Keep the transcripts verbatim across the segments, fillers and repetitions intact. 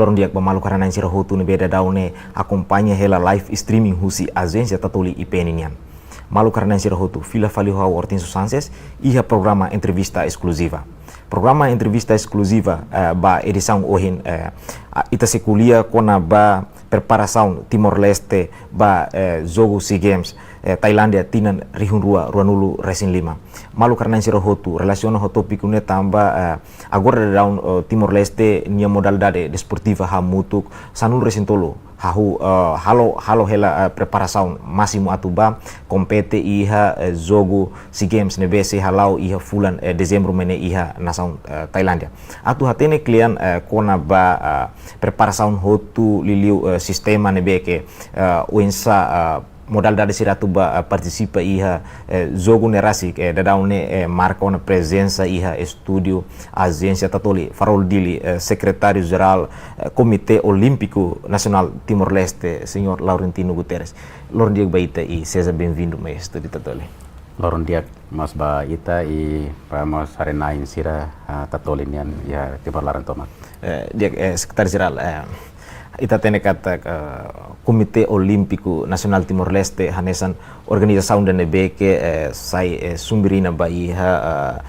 Loron di'ak ba maluk rona-na'in sira hotu ne'ebé daudaun ne'e akompaña hela live streaming husi Ajénsia Tatoli I P N nian. Maluk rona-na'in sira hotu, fila fali ho ha'u Hortensio Sanches iha programa entrevista eskluziva. Programa entrevista eskluziva, eh, ba edisaun ohin, eh, a-, ita sei ko'alia kona-ba preparasaun Timor-Leste ba, eh, jogu SEA Games, eh, Tailándia tinan rihun rua ruanulu resin lima. Maluk rona-na'in sira hotu, relasiona ho tópiku ne'e tanba, eh, agora daudaun, eh, Timor-Leste nia modalidade desportiva hamutuk sanulu resin tolu hahú, eh, halo, halo hela, eh, preparasaun másimu atu ba kompete iha, eh, jogu SEA Games ne'ebé sei hala'o iha fulan, eh, Dezembru mai ne'e iha nasaun, eh, Tailándia. Atu hatene kle'an, eh, kona-ba, eh, preparasaun hotu liuliu, eh, sistema ne'ebé ke, eh, oinsá, eh, modalidade sira atu ba, eh, partisipa iha, eh, jogu ne'e rasik, eh, daudaun ne'e, eh, marka ona prezensa iha estúdiu Ajénsia Tatoli, Farol Dili, eh, Sekretáriu Jerál, eh, Komité Olímpiku Nasionál Timor-Leste, Señór Laurentino Guterres. Loron di'ak ba ita i seja bem-vindo mai estúdiu Tatoli. Loron di'ak mós ba ita i ba mós rona-na'in sira, ah, Tatoli nian iha Timor laran tomak. Eh, di'ak, eh, Sekretáriu Jerál, eh, ita hatene katak, eh, Komité Olímpiku Nasionál Timor-Leste hanesan organizasaun ida ne'ebé ke, eh, sai, eh, sumbirina ba iha, eh,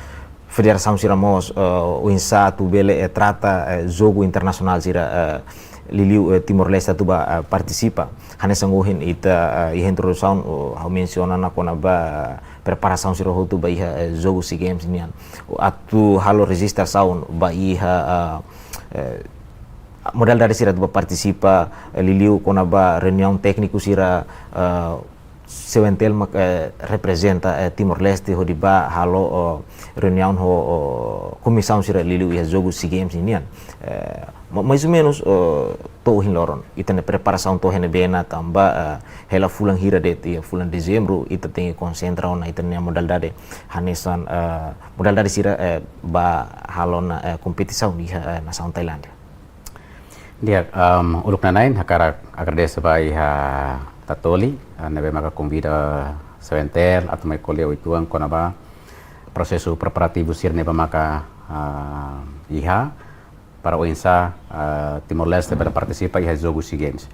federasaun sira mós, eh, oinsá atu bele, eh, trata, eh, jogu internasionál sira, eh, liuliu, eh, Timor-Leste atu ba, eh, partisipa. Hanesan ohin ita, eh, iha introdusaun, oh, ha'u mensiona ona kona-ba, eh, preparasaun sira hotu ba iha, eh, jogu SEA Games nian. Atu halo rejistrasaun ba iha, eh, eh, modalidade sira atu ba partisipa, eh, liuliu kona-ba reuniaun tékniku sira, eh, CONTL mak, eh, reprezenta, eh, Timor-Leste hodi ba halo, oh, reuniaun ho, oh, komisaun sira liuliu iha jogu SEA Games nian. Eh, ma-, mais ou menos, oh, to'o ohin loron, ita-nia preparasaun to'o iha ne'ebé ona tanba, eh, hela fulan hira de'it iha fulan Dezembru, ita tenke konsentra ona ita-nia modalidade hanesan, eh, modalidade sira, eh, ba halo ona, eh, kompetisaun iha, eh, nasaun Tailándia. Di'ak, em, uluk nanain hakarak agradese ba iha Tatoli, eh, ne'ebé maka konvida CONTL atu mai ko'alia uitoan kona-ba prosesu preparativu sira ne'ebé maka, ah, iha para oinsá, ah, Timor-Leste bele partisipa iha jogu SEA Games.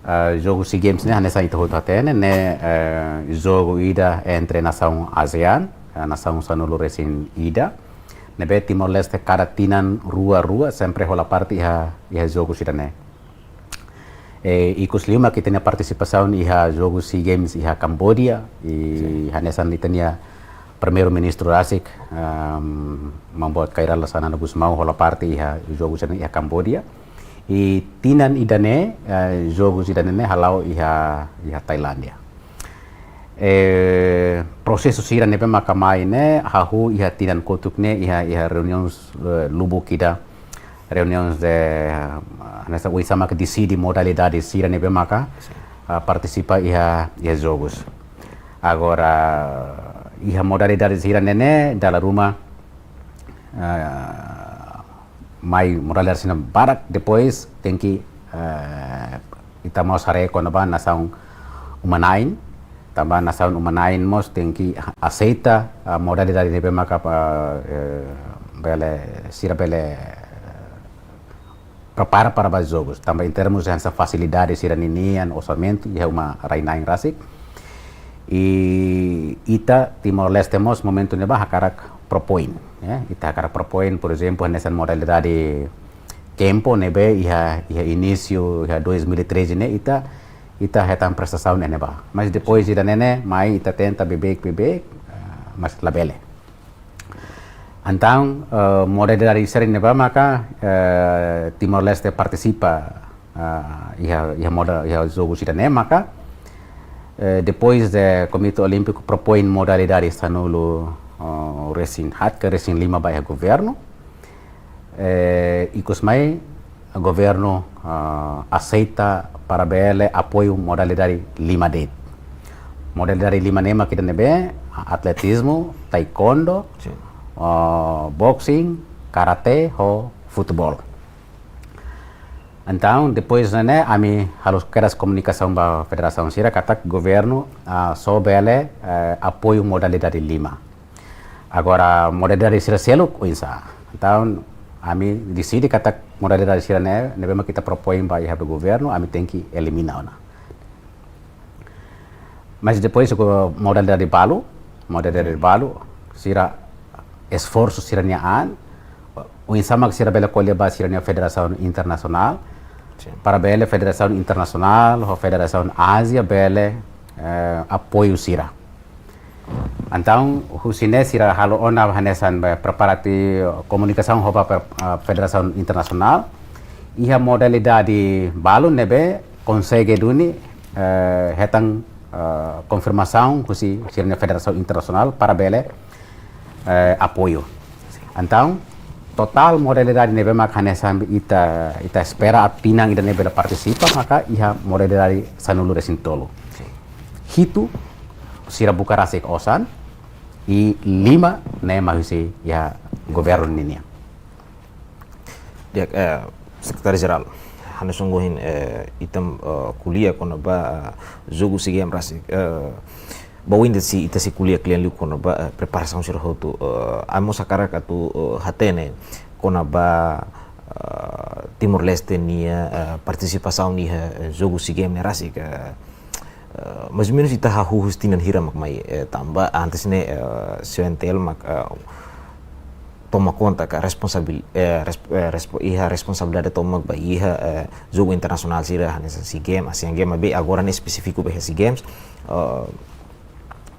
Ah, jogu SEA Games ne'e hanesan ita hotu hatene ne'e, eh, jogu ida entre nasaun ASEAN, eh, nasaun sanulu resin ida. Ne'ebé Timor-Leste kada tinan rua-rua sempre hola parte iha, iha jogu sira-ne'e. Eh, ikus liu mak ita-nia partisipasaun iha jogu SEA Games iha Kamboja, i hanesan ita-nia Primeiru-Ministru rasik, em, Maun Boot Kay Rala Xanana Gusmão hola parte iha jogu sira-ne'e iha Kamboja. I tinan ida-ne'e, eh, jogu sira-ne'e hala'o iha, iha Tailándia. Eh, prosesu sira ne'ebé maka mai ne'e hahú iha tinan kotuk ne'e iha, iha reuniaun, eh, lubuk ida, reuniaun de, eh, hanesan oinsá maka deside modalidade sira ne'ebé maka, ah, partisipa iha, iha jogus. Agora, iha modalidade sira-ne'e ne'e dala ruma, ah, mai modalidade sira barak, depois tenke, eh, ita mós haree kona-ba nasaun uma-na'in, tanba nasaun uma-na'in mós tenke aseita, ah, modalidade ne'ebé maka, ah, eh, bele, sira bele prepara para ba jogus. Tanba em termos de hanesan fasilidade sira ninian, orsamentu, iha uma rai-na'in rasik. I ita Timor-Leste mós momentu ne'ebá hakarak propoin, ya. Ita hakarak propoin, por ezemplu, hanesan modalidade kempu ne'ebé iha, iha inísiu, iha dois mil e treze ne'e, ita, ita hetan prestasaun ne'ebá. Mas depois ida-ne'e ne'e, mai ita tenta beibeik, beibeik, ah, mas labele. Entaun, eh, modalidade sira ne'ebá maka, eh, Timor-Leste partisipa, eh, iha, iha moda, iha jogu sira-ne'e maka, eh, depois de Komité Olímpiku propoin modalidade sanulu, eh, resin haat ka resin lima ba iha governu, eh, ikus mai governu, ah, aseita para bele apoiu modalidade lima de'it. Modalidade lima ne'e mak ida-ne'ebé, atletizmu, taekwondo, sin, ah, boxing, karate, ho futeból. Entaun, depois ne'e, ami halo kedas komunikasaun ba federasaun sira katak governu, ah, só bele, eh, apoiu modalidade lima. Agora, modalidade sira seluk, oinsá. Entaun, ami deside katak modalidade sira-ne'e, ne'ebé mak ita propoin ba iha governu, ami tenke elimina ona. Mas depois ho modalidade balu, modalidade balu, sira esforsu sira-nia an, oinsá mak sira bele ko'alia ba sira-nia federasaun internasionál, para bele federasaun internasionál, ho federasaun Ázia bele, eh, apoiu sira. Entaun, husi ne'e sira halo ona hanesan be preparativu komunikasaun ho ba per-, ah, federasaun internasionál. Iha modalidade balu ne'ebé konsege duni, eh, hetan, eh, konfirmasaun husi sira-nia federasaun internasionál para bele, eh, apoiu. Entaun, totál modalidade ne'ebé mak hanesan ita, ita espera atu tinan ida-ne'e bele partisipa, maka iha modalidade sanulu-resin-tolu. Hitu sira buka rasik osan, i lima ne'e mak husi iha governu ninian. Di'ak, eh, Sekretáriu Jerál, hanesan ohin, eh, ita, eh, ko'alia kona-ba, eh, jogu SEA Games rasik, eh, ba oin de'it sei, ita sei ko'alia kle'an liu kona-ba, eh, preparasaun sira hotu, eh, ami mós hakarak atu, eh, hatene kona-ba, eh, Timor-Leste nia, eh, partisipasaun iha, eh, jogu SEA Games ne'e rasik, eh, eh, mais ou menus ita hahú husi tinan hira mak mai, eh, tanba antes ne'e, eh, C O N T L mak, eh, toma konta ka responsabil-, eh, resp-, eh, respo-, iha responsabilidade tomak ba iha, eh, jogu internasionál sira hanesan SEA Games, Asian Games, maibé agora ne'e espesífiku ba iha SEA Games. Eh,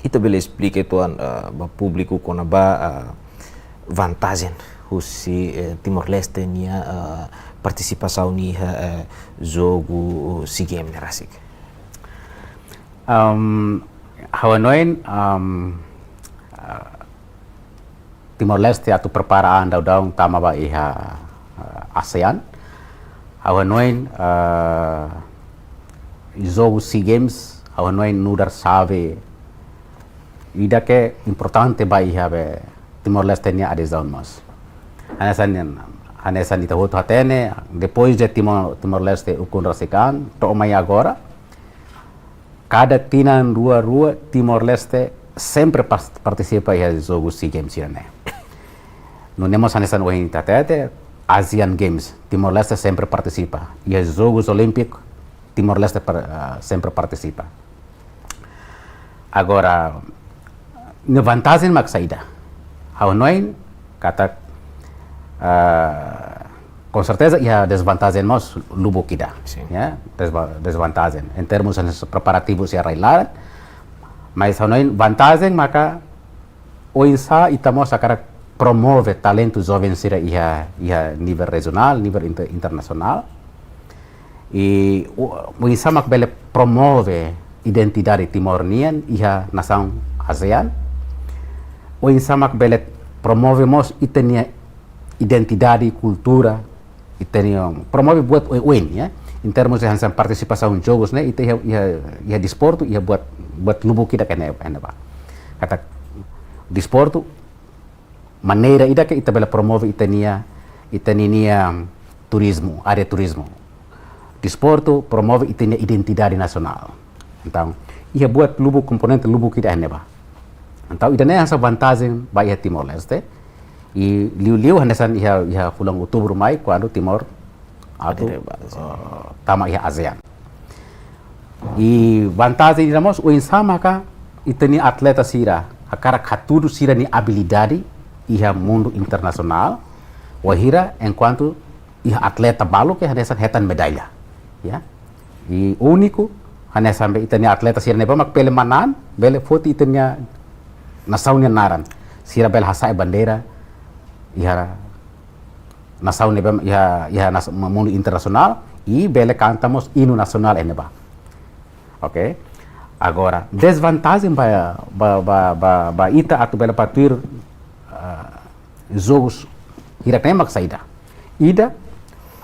ita bele esplika uitoan, eh, ba públiku kona-ba, eh, vantajen husi, eh, Timor-Leste nia, eh, partisipasaun iha, eh, jogu SEA Games ne'e rasik. Am, ha'u hanoin, am, eh, Timor-Leste atu prepara an daudaun tama ba iha, eh, ASEAN. Ha'u hanoin, eh, jogu SEA Games, ha'u hanoin nu'udar xave ida ke importante ba iha be Timor-Leste nia adezaun mós. Hanesan, hanesan ita hotu hatene, depois de Timor, Timor-Leste ukun rasik an, to'o mai agora, kada tinan rua-rua Timor-Leste sempre pas-, partisipa iha jogu SEA Games sira-ne'e. Nune'e mós hanesan ohin ita hatete, Asian Games, Timor-Leste sempre partisipa. Iha Jogus Olímpiku, Timor-Leste par-, ah, sempre partisipa. Agora, nia vantajen mak saida? Ha'u hanoin katak, ah, com certeza iha desvantajen mós lubuk ida. Sin. Ya, desva-, desvantajen. Em termos hanesan preparativus iha rai-laran, mas ha'u hanoin vantajen maka oinsá ita mós hakarak promove talentu joven sira iha, iha nivel rejionál, nivel inter-, internasionál. I o-, oinsá mak bele promove identidade Timor nian iha nasaun ASEAN. Oinsá mak bele promove mós ita-nia identidade, kultura, ita-nia promove buat oioin, ya. Em termos de hanesan partisipasaun jogus ne'e, ita iha, iha, iha desportu, iha buat, buat lubuk ida ke ne'e, ne'ebá. Katak desportu, maneira ida ke ita bele promove ita-nia, ita-nia turizmu, área turizmu. Desportu promove ita-nia identidade nasionál. Entaun, iha buat lubuk, komponente lubuk ida ne'ebá. Entaun, ida-ne'e hanesan vantajen ba iha Timor-Leste. I liuliu hanesan iha, iha fulan Outubru mai, kuandu Timor atu, adere ba ASEAN, eh, tama iha ASEAN. I vantajen ida mós, oinsá maka ita-nia atleta sira hakarak hatudu sira-nia abilidade iha mundu internasionál, wainhira enkuantu iha atleta balu ke hanesan hetan medalla. Ya. I úniku, hanesan be ita-nia atleta sira ne'ebá mak bele manán, bele foti ita-nia nasaun nia naran. Sira bele hasa'e bandeira iha nasaun ne'ebá, iha, iha nas-, mundu internasionál, i bele kanta mós inu nasionál iha ne'ebá. Oke. Agora, desvantajen ba, ba, ba, ba, ba ita atu bele ba tuir, ah, jogus hirak-ne'e mak saida? Ida,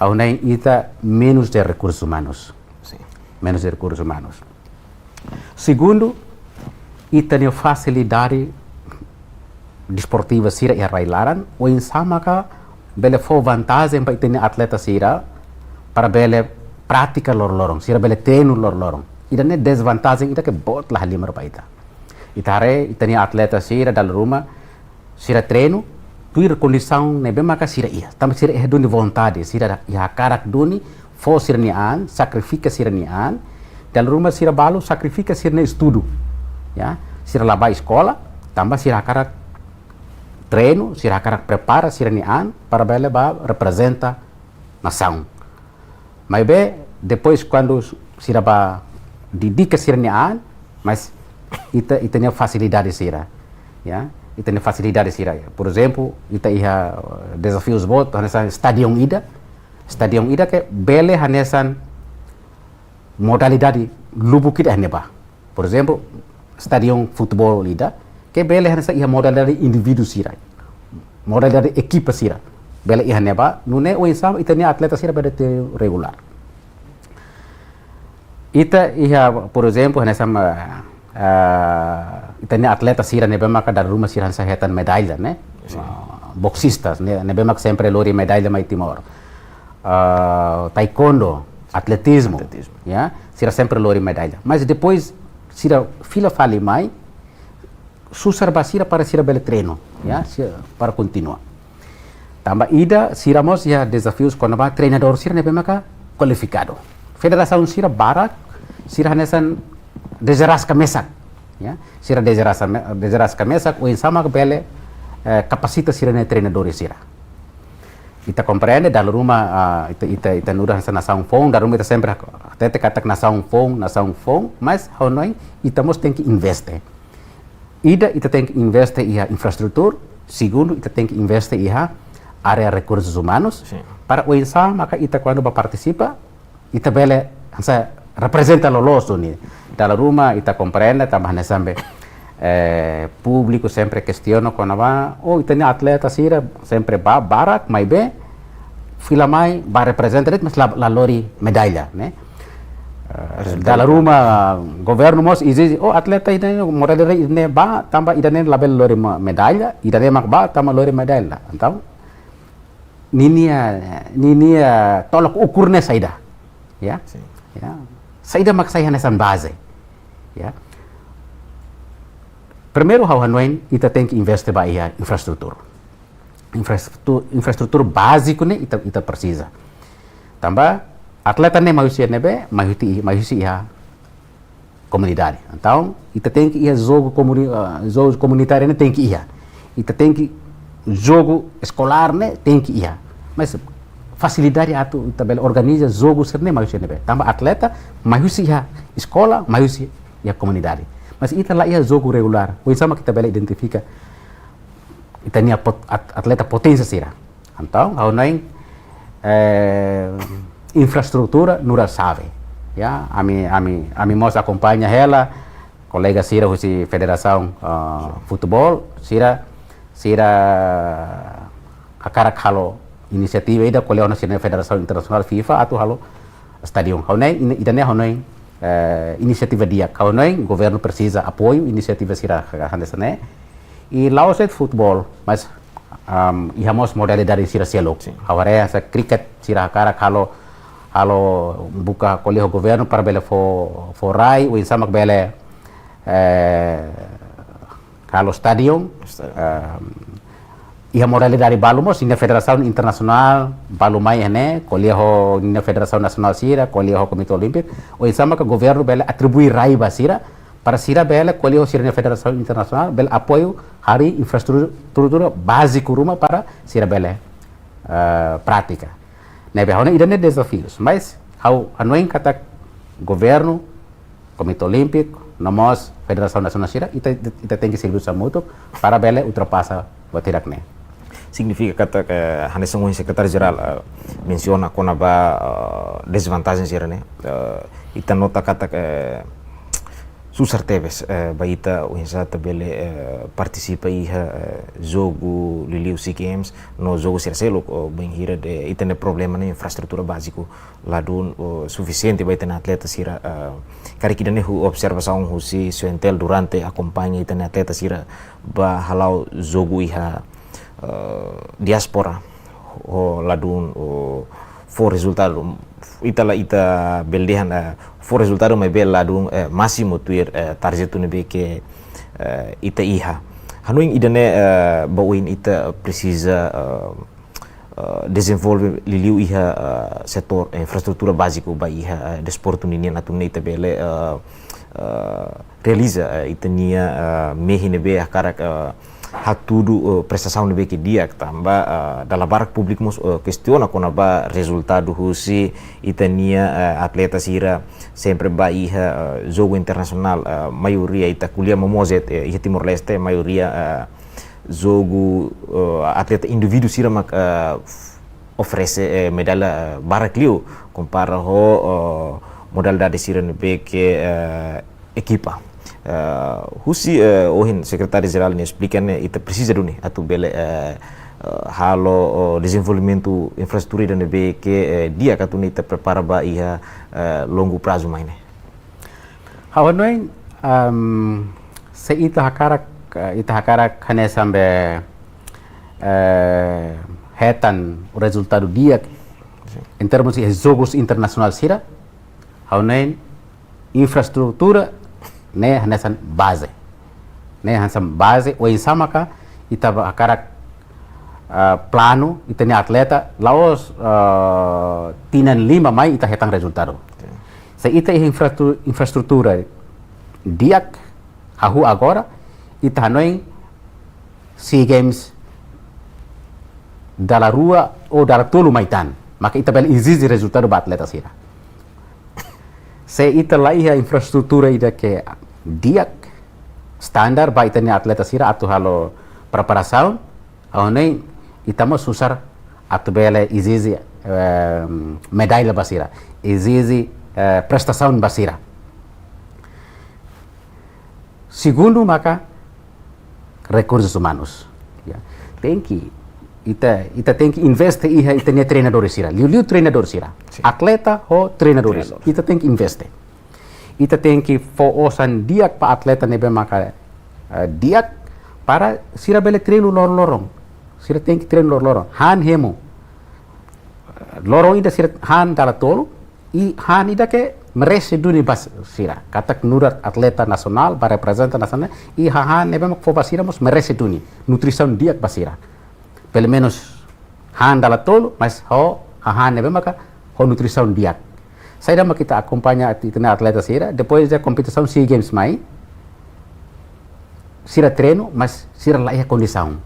ha'u hanoin ita menus de rekursus umanus. Sin. Menus de rekursus umanus. Segundu, ita-nia fasilidade desportiva sira iha rai-laran, oinsá maka bele fó vantajen ba ita-nia atleta sira para bele pratika loroloron, sira bele treinu loroloron. Ida-ne'e desvantajen ida ke boot la halimar ba ita. Ita haree, ita-nia atleta sira dala ruma, sira treinu, tuir kondisaun ne'ebé maka sira iha. Tanba sira iha duni vontade, sira iha hakarak duni fó sira-nia an, sakrifika sira-nia an, dala ruma sira balu sakrifika sira-nia estudu. Ya, sira la bá eskola, tanba sira hakarak treinu, sira hakarak prepara sira-nia an para bele bá reprezenta nasaun. Maibé, depois kuandu sira bá dedika sira-nia an, mas ita, ita-nia fasilidade sira. Ya, ita-nia fasilidade sira. Por ezemplu, ita iha, eh, dezafius boot, hanesan stadion ida. Stadion ida ke bele hanesan modalidade lubuk ida iha ne'ebá. Por ezemplu, stadion futeból ida, ke bele hanesan iha modalidade indivíduu sira, modalidade ekipa sira. Bele iha ne'ebá, nune'e oinsá ita-nia atleta sira bele treinu regulár. Ita iha, por ezemplu, hanesan, eh, eh, ita-nia atleta sira ne'ebé maka dala ruma sira hanesan hetan medalla, ne'e? Sin. Ah, boksistas, ne'e, ne'ebé maka sempre lori medalla mai Timor. Ah, taekwondo, atletizmu, Atletizmu. Ya, sira sempre lori medalla. Mas depois, sira fila fali mai, susar ba sira para sira bele treinu, ya, sira para kontinua. Tanba ida, sira mós iha dezafius kona-ba treinadór sira ne'ebé maka kualifikadu. Federasaun sira barak, sira hanesan dezaraska mesak, ya. Sira dezaraska me-, dezaraska mesak, oinsá maka bele, eh, kapasita sira-nia treinadór sira. Ita komprende, dala ruma, ah, ita, ita, ita nu'udar hanesan nasaun foun, dala ruma ita sempre hatete katak nasaun foun, nasaun foun, mas ha'u hanoin, ita mós tenke investe. Ida, ita tenke investe iha infraestrutura. Segundu, ita tenke investe iha área rekursus umanus. Sin. Para oinsá maka ita kuandu bá partisipa, ita bele hanesan reprezenta loloos duni. Dala ruma ita komprende tanba hanesan be, eh, públiku sempre kestiona kona-ba, oh, ita-nia atleta sira sempre bá barak, maibé fila mai bá reprezenta de'it, mas la, la lori medalla, ne'e? Eh, Rezultadu. Dala ruma governu mós ezije, oh, atleta ida-ne'e, modalidade ida-ne'e bá, tanba ida-ne'e labele lori ma-, medalla, ida-ne'e mak bá, tanba lori medalla. Entaun, ninia, ninia tolok ukur ne'e saida. Ya? Sin. Ya. Saida mak sai hanesan baze. Ya. Primeiru, ha'u hanoin, ita tenke investe ba iha infraestrutura. Infraestrutu-, infraestrutura báziku ne'e ita, ita presiza. Tanba atleta ne'e mai husi ne'ebé, mai husi, mai husi iha komunidade. Entaun, ita tenke iha jogu komuni-, ah, jogu komunitáriu ne'e tenke iha. Ita tenke jogu eskolár ne'e tenke iha. Mas fasilidade atu ita bele organiza jogu sira-ne'e mai husi ne'ebé. Tanba atleta mai husi iha eskola, mai husi iha komunidade. Mas ita la iha jogu regulár. Oinsá mak ita bele identifika ita-nia pot-, at-, atleta poténsia sira. Entaun, ha'u hanoin, eh, infraestrutura nu'udar xave. Ya, ami, ami, ami mós akompaña hela kolega sira husi federasaun, ah, futeból, sira, sira hakarak halo inisiativa ida ko'alia ho sira-nia federasaun internasionál, FIFA, atu halo stadion. Ha'u hanoin, ida-ne'e ha'u hanoin, eh, inisiativa di'ak. Ha'u hanoin governu presiza apoiu inisiativa sira hanesan ne'e. I la'ós de'it futeból, mas, am, iha mós modalidade sira seluk. Sin. Ha'u haree hanesan kriket sira hakarak halo, halo buka ko'alia ho governu para bele fó, fó rai, oinsá mak bele, eh, halo stadion. Stadion. Am, iha modalidade balu mós, ninia federasaun internasionál balu mai iha ne'e, ko'alia ho ninia federasaun nasionál sira, ko'alia ho Komité Olímpiku, oinsá maka governu bele atribui rai ba sira, para sira bele ko'alia ho sira-nia federasaun internasionál, bele apoiu harii infraestrutura báziku ruma para sira bele, eh, pratika. Ne'ebé ha'u hanoin ida-ne'e dezafius, mas ha'u hanoin katak governu, Komité Olímpiku, no mós federasaun nasionál sira, ita, ita tenke servisu hamutuk para bele ultrapasa buat hirak-ne'e. Signifika katak, hanesan ohin Sekretáriu Jerál, eh, mensiona kona-ba, eh, dezvantajen sira-ne'e. Eh, ita nota katak, eh, susar tebes, eh, ba ita oinsá ita bele, eh, partisipa iha, eh, jogu liuliu SEA Games, no jogu sira seluk, oh, bainhira ita-nia problema ne'e infraestrutura báziku ladún, oh, sufisiente ba ita-nia atleta sira, eh, karik ida-ne'e hu-, observasaun husi Suentel durante akompaña ita-nia atleta sira bá hala'o jogu iha, eh, diáspora, ho ladún, oh, fó rezultadu. Ita la, ita bele dehan, eh, fó rezultadu maibé ladún, eh, másimu tuir, eh, tarjetu ne'ebé ke, eh, ita iha. Hanoin ida-ne'e, eh, ba oin ita presiza, eh, eh, dezenvolve liuliu iha, eh, setór infraestrutura báziku ba iha, eh, desportu ninian atu nune'e ita bele, eh, eh, realiza, eh, ita-nia, eh, mehi ne'ebé hakarak, eh, hatudu, eh, prestasaun ne'ebé ke di'ak tanba, eh, dala barak públiku mós, eh, kestiona kona-ba rezultadu husi ita-nia, eh, atleta sira sempre ba iha, eh, jogu internasionál, eh, maioria ita ko'alia Mozet, eh, iha Timor-Leste, maioria, eh, jogu, eh, atleta indivíduu sira mak, eh, oferese, eh, medalla, eh, barak liu, kompara ho, eh, modalidade sira ne'ebé ke, eh, ekipa. Eh, husi, eh, ohin Sekretáriu Jerál nia esplika ne'e, ita presiza duni atu bele, eh, eh, halo, oh, dezenvolvimentu infraestrutura ida ne'ebé ke, eh, di'ak atu nune'e ita prepara ba iha, eh, longu prazu mai ne'e. Ha'u hanoin, em, se ita hakarak, eh, ita hakarak hanesan be, eh, hetan rezultadu di'ak, sin, em termos de jogus internasionál sira, ha'u hanoin infraestrutura ne'e hanesan baze. Ne'e hanesan baze, oinsá maka ita ba hakarak, ah, planu, ita-nia atleta, la'ós, ah, tinan lima mai ita hetan rezultadu. Sin. Se ita iha infrastru-, infraestrutura di'ak, hahú agora, ita hanoin SEA Games dala rua ou dala tolu mai tan, maka ita bele ezije rezultadu ba atleta sira. Se ita la iha infraestrutura ida ke di'ak, standar ba ita-nia atleta sira atu halo preparasaun, ha'u hanoin ita mós susar atu bele ezije, em, medalla ba sira, ezije, eh, prestasaun ba sira. Segundu maka rekursus umanus. Ya. Tenke, ita, ita tenke investe iha ita-nia treinadór sira. Liuliu treinadór sira. Sin. Atleta ho treinadores. Treinadór. Ita tenke investe. Ita tenke fó osan di'ak ba atleta ne'ebé maka, eh, di'ak para sira bele treinu loroloron. Sira tenke treinu loroloron. Han hemu. Loron ida sira han dala tolu, i han ida ke merese duni ba sira. Katak nu'udar atleta nasionál, ba reprezenta nasionál, i hahán ne'ebé mak fó ba sira mós merese duni. Nutrisaun di'ak ba sira. Pelumenus han dala tolu, mas ho hahán ne'ebé maka ho nutrisaun di'ak. Saida mak ita akompaña ati-, ita-nia atleta sira, depois de kompetisaun SEA Games mai, sira treinu, mas sira la iha kondisaun.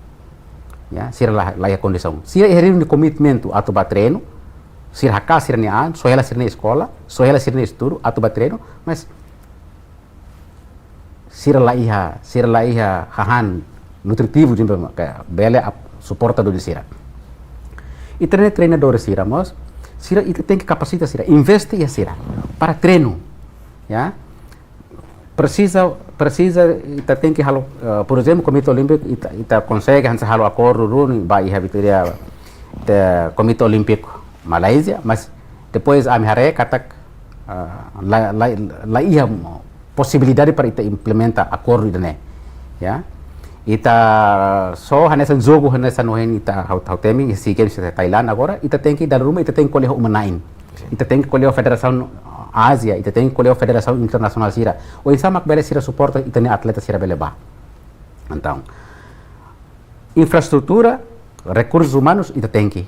Ya, sira la, la iha kondisaun. Sira iha reuniun komitmentu atu ba treinu, sira hakaas sira-nia an, sohela sira-nia eskola, sohela sira-nia estudu, atu ba treinu, mas sira la iha, sira la iha hahán nutritivu, jimbe, ke bele ap-, suporta duni sira. Ita-nia treinadór sira mós, sira ita tenke kapasita sira, investe iha sira, para treinu. Ya, presiza, presiza, ita tenke halo, eh, por ezemplu, Komité Olímpiku, ita, ita konsege hanesan halo akordu duni ba iha vitória, te, Komité Olímpiku Malázia, mas depois ami haree katak, eh, la, la, la iha posibilidade para ita implementa akordu ida-ne'e. Ya. Ita só hanesan jogu, hanesan ohin ita ha'u, ha'u temi, SEA Games iha Thailand agora, ita tenke dala ruma, ita tenke ko'alia ho uma-na'in. Sin. Ita tenke ko'alia ho Federasaun Ázia, ita tenke ko'alia ho federasaun internasionál sira. Oinsá mak bele sira suporta ita-nia atleta sira bele ba. Entaun, infraestrutura, rekursus umanus, ita tenke,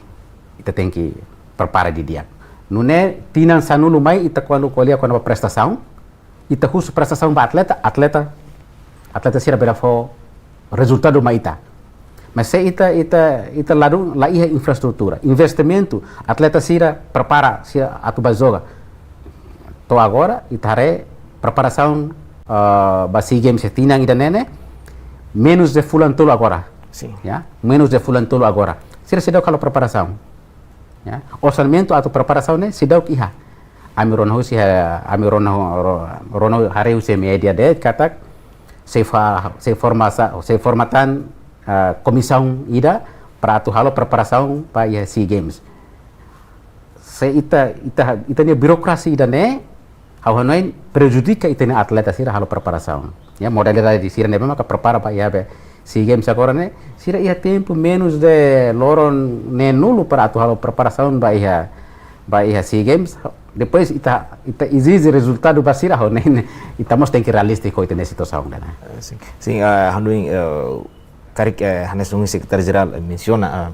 ita tenke prepara didi'ak. Nune'e tinan sanulu mai ita kuandu ko'alia kona-ba prestasaun, ita husu prestasaun ba atleta, atleta, atleta sira bele fó rezultadu mai ita. Mas se ita, ita, ita ladún la iha infraestrutura, investimentu, atleta sira prepara sira atu ba joga. To'o agora, ita haree preparasaun, ah, ba SEA Games tinan ida-ne'e ne'e, menus de fulan tolu agora. Sin. Ya, menus de fulan tolu agora. Sira seidauk halo preparasaun. Ya, orsamentu atu preparasaun ne'e seidauk iha. Ami rona husi, eh, ami rona, ro-, rona haree husi média de'it katak sei fa-, sei forma sa-, sei forma tan, eh, komisaun ida para atu halo preparasaun ba iha SEA Games. Se ita, ita, ita-nia birokrasi ida-ne'e, ha'u hanoin prejudika ita-nia atleta sira halo preparasaun. Ya, modalidade sira ne'ebé maka prepara ba iha be SEA Games agora ne'e, sira iha tempu menus de loron neenulu para atu halo preparasaun ba iha, ba iha SEA Games. Depois ita, ita ezije rezultadu ba sira, ha'u hanoin ita mós tenke realístiku ho ita-nia situasaun ida-ne'e. Eh, sin. Sin, eh, ha'u hanoin, eh, Karik, eh, hanesan Sekretáriu Jerál, eh, mensiona, eh,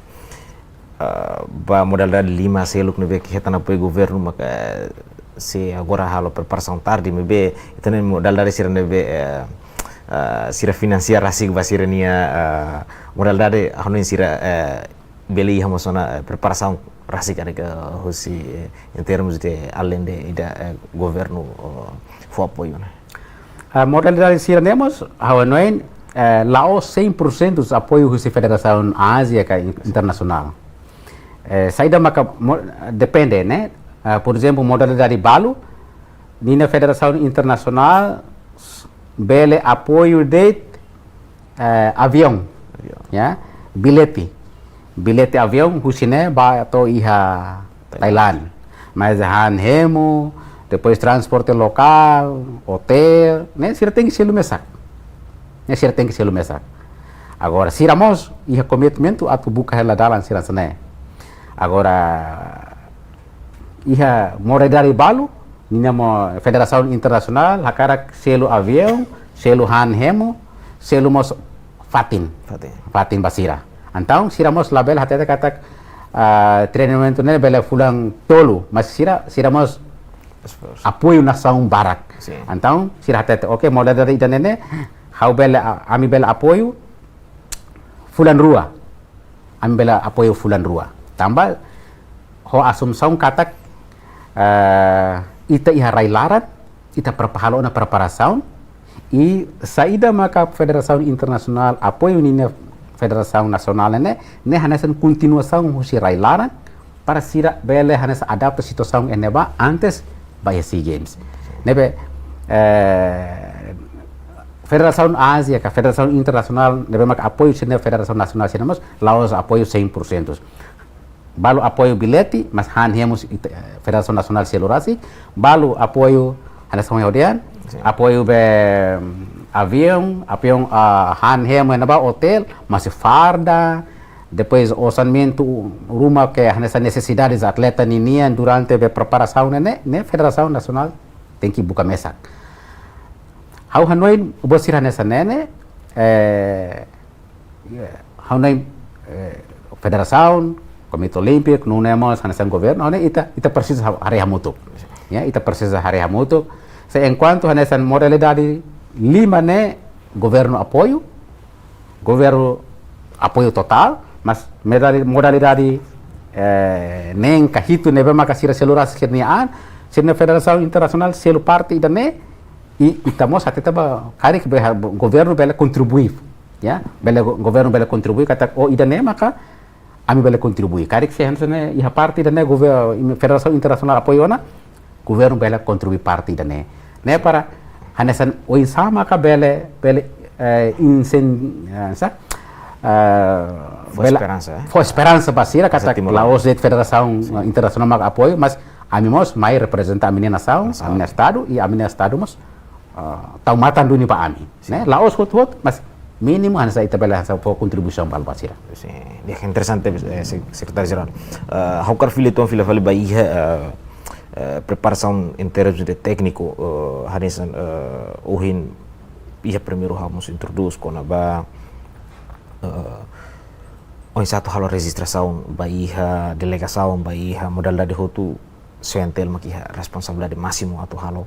eh, ba modalidade lima seluk ne'ebé ke hetan apoiu governu maka, eh, sei agora halo preparasaun tarde, maibé ita-nia modalidade sira ne'ebé, eh, eh, sira finansia rasik ba sira-nia, eh, modalidade, hanoin sira, eh, bele iha mós ona, eh, preparasaun rasik karik, eh, husi, eh, em termos de além de ida, eh, governu, eh, fó apoiu, ne'e? Ah, modalidade sira-ne'e mós, ha'u hanoin, eh, la'ós cem por cento apoiu husi federasaun Ázia ka in-, internasionál. Eh, saida maka mo-, depende, ne'e? Ah, por ezemplu, modalidade balu, ninia federasaun internasionál bele apoiu de'it, eh, aviaun, Aviaun. Ya, bilhete. Bilhete aviaun husi ne'e ba to'o iha Thailand. Thailand. Mas han hemu, depois transporte lokál, otél, ne'e sira tenke selu mesak. Ne'e sira tenke selu mesak. Agora, sira mós iha komitmentu atu buka hela dalan sira hanesan ne'e. Agora, iha modalidade balu, ninia mós federasaun internasionál hakarak selu aviaun, selu han hemu, selu mós fatin. Fatin. Fatin ba sira. Entaun, sira mós labele hatete katak, ah, treinamentu ne'e bele fulan tolu, mas sira, sira mós Esforsu. Apoiu nasaun barak. Sin. Entaun, sira hatete, oke, modalidade ida-ne'e ne'e, ha'u bele, a-, ami bele apoiu fulan rua. Ami bele apoiu fulan rua. Tanba ho asumsaun katak, eh, ita iha rai-laran, ita prepa-, halo ona preparasaun, i saida maka federasaun internasionál apoiu ninia federasaun nasionál ne'e, ne'e hanesan kontinuasaun husi rai-laran, para sira bele hanesan adapta situasaun iha ne'ebá antes ba iha SEA Games. Ne'ebé, eh, federasaun Ázia ka federasaun internasionál ne'ebé maka apoiu sira-nia federasaun nasionál sira mós, la'ós apoiu cem por cento. Balu apoiu bilhete, mas han hemu ita, eh, federasaun nasionál selu rasik. Balu apoiu, hanesan ha'u dehan, Sin. Apoiu be, mm, aviaun, aviaun, ah, han hemu iha ne'ebá, otél, masi farda, depois orsamentu ruma ke hanesan nesesidades atleta ninian durante be preparasaun ne'e, ne'e federasaun nasionál tenke buka mesak. Ha'u hanoin, buat sira hanesan ne'e ne'e, eh, Ya, ha'u hanoin, eh, federasaun, Komité Olímpiku, nune'e mós hanesan governu, ha'u hanoin ita, ita presiza ha-, haree hamutuk. Ya, ita presiza haree hamutuk. Se enkuantu hanesan modalidade lima ne'e governu apoiu, governu apoiu totál, mas modali-, modalidade, eh, neen ka hitu ne'ebé maka sira selu rasik sira-nia an, sira-nia federasaun internasionál selu parte ida-ne'e, i ita mós hatete ba karik be ha-, governu bele kontribui. Ya, bele go-, governu bele kontribui katak, oh, ida-ne'e maka ami bele kontribui. Karik se hanesan ne'e iha parte ida-ne'e gover-, in-, federasaun internasionál apoiu ona, governu bele kontribui parte ida-ne'e. Ne'e para hanesan oinsá maka bele, bele, eh, insen-, eh, sa, eh, Fó bele esperansa, eh? Fó esperansa ba sira Asa katak Timor la'ós de'it federasaun, Sin. eh, internasionál maka apoiu, mas ami mós mai reprezenta ami-nia nasaun, Nasaun. ami-nia estadu, i ami-nia estadu mós ah, tau matan duni ba ami, Sin. ne'e? La'ós hotu-hotu, mas mínimu hanesan ita bele hanesan fó kontribuisaun balu ba sira. Sin. Ya, interesante, eh, se-, Sekretáriu Jerál. Ah, ha'u hakarak fila uitoan fila fali ba iha, eh, eh, preparasaun em termos de tékniku, eh, hanesan, eh, ohin iha primeiru ha'u mós introdús kona-ba, eh, oinsá atu halo rejistrasaun ba iha delegasaun, ba iha modalidade hotu, Sointel mak iha responsabilidade másimu atu halo.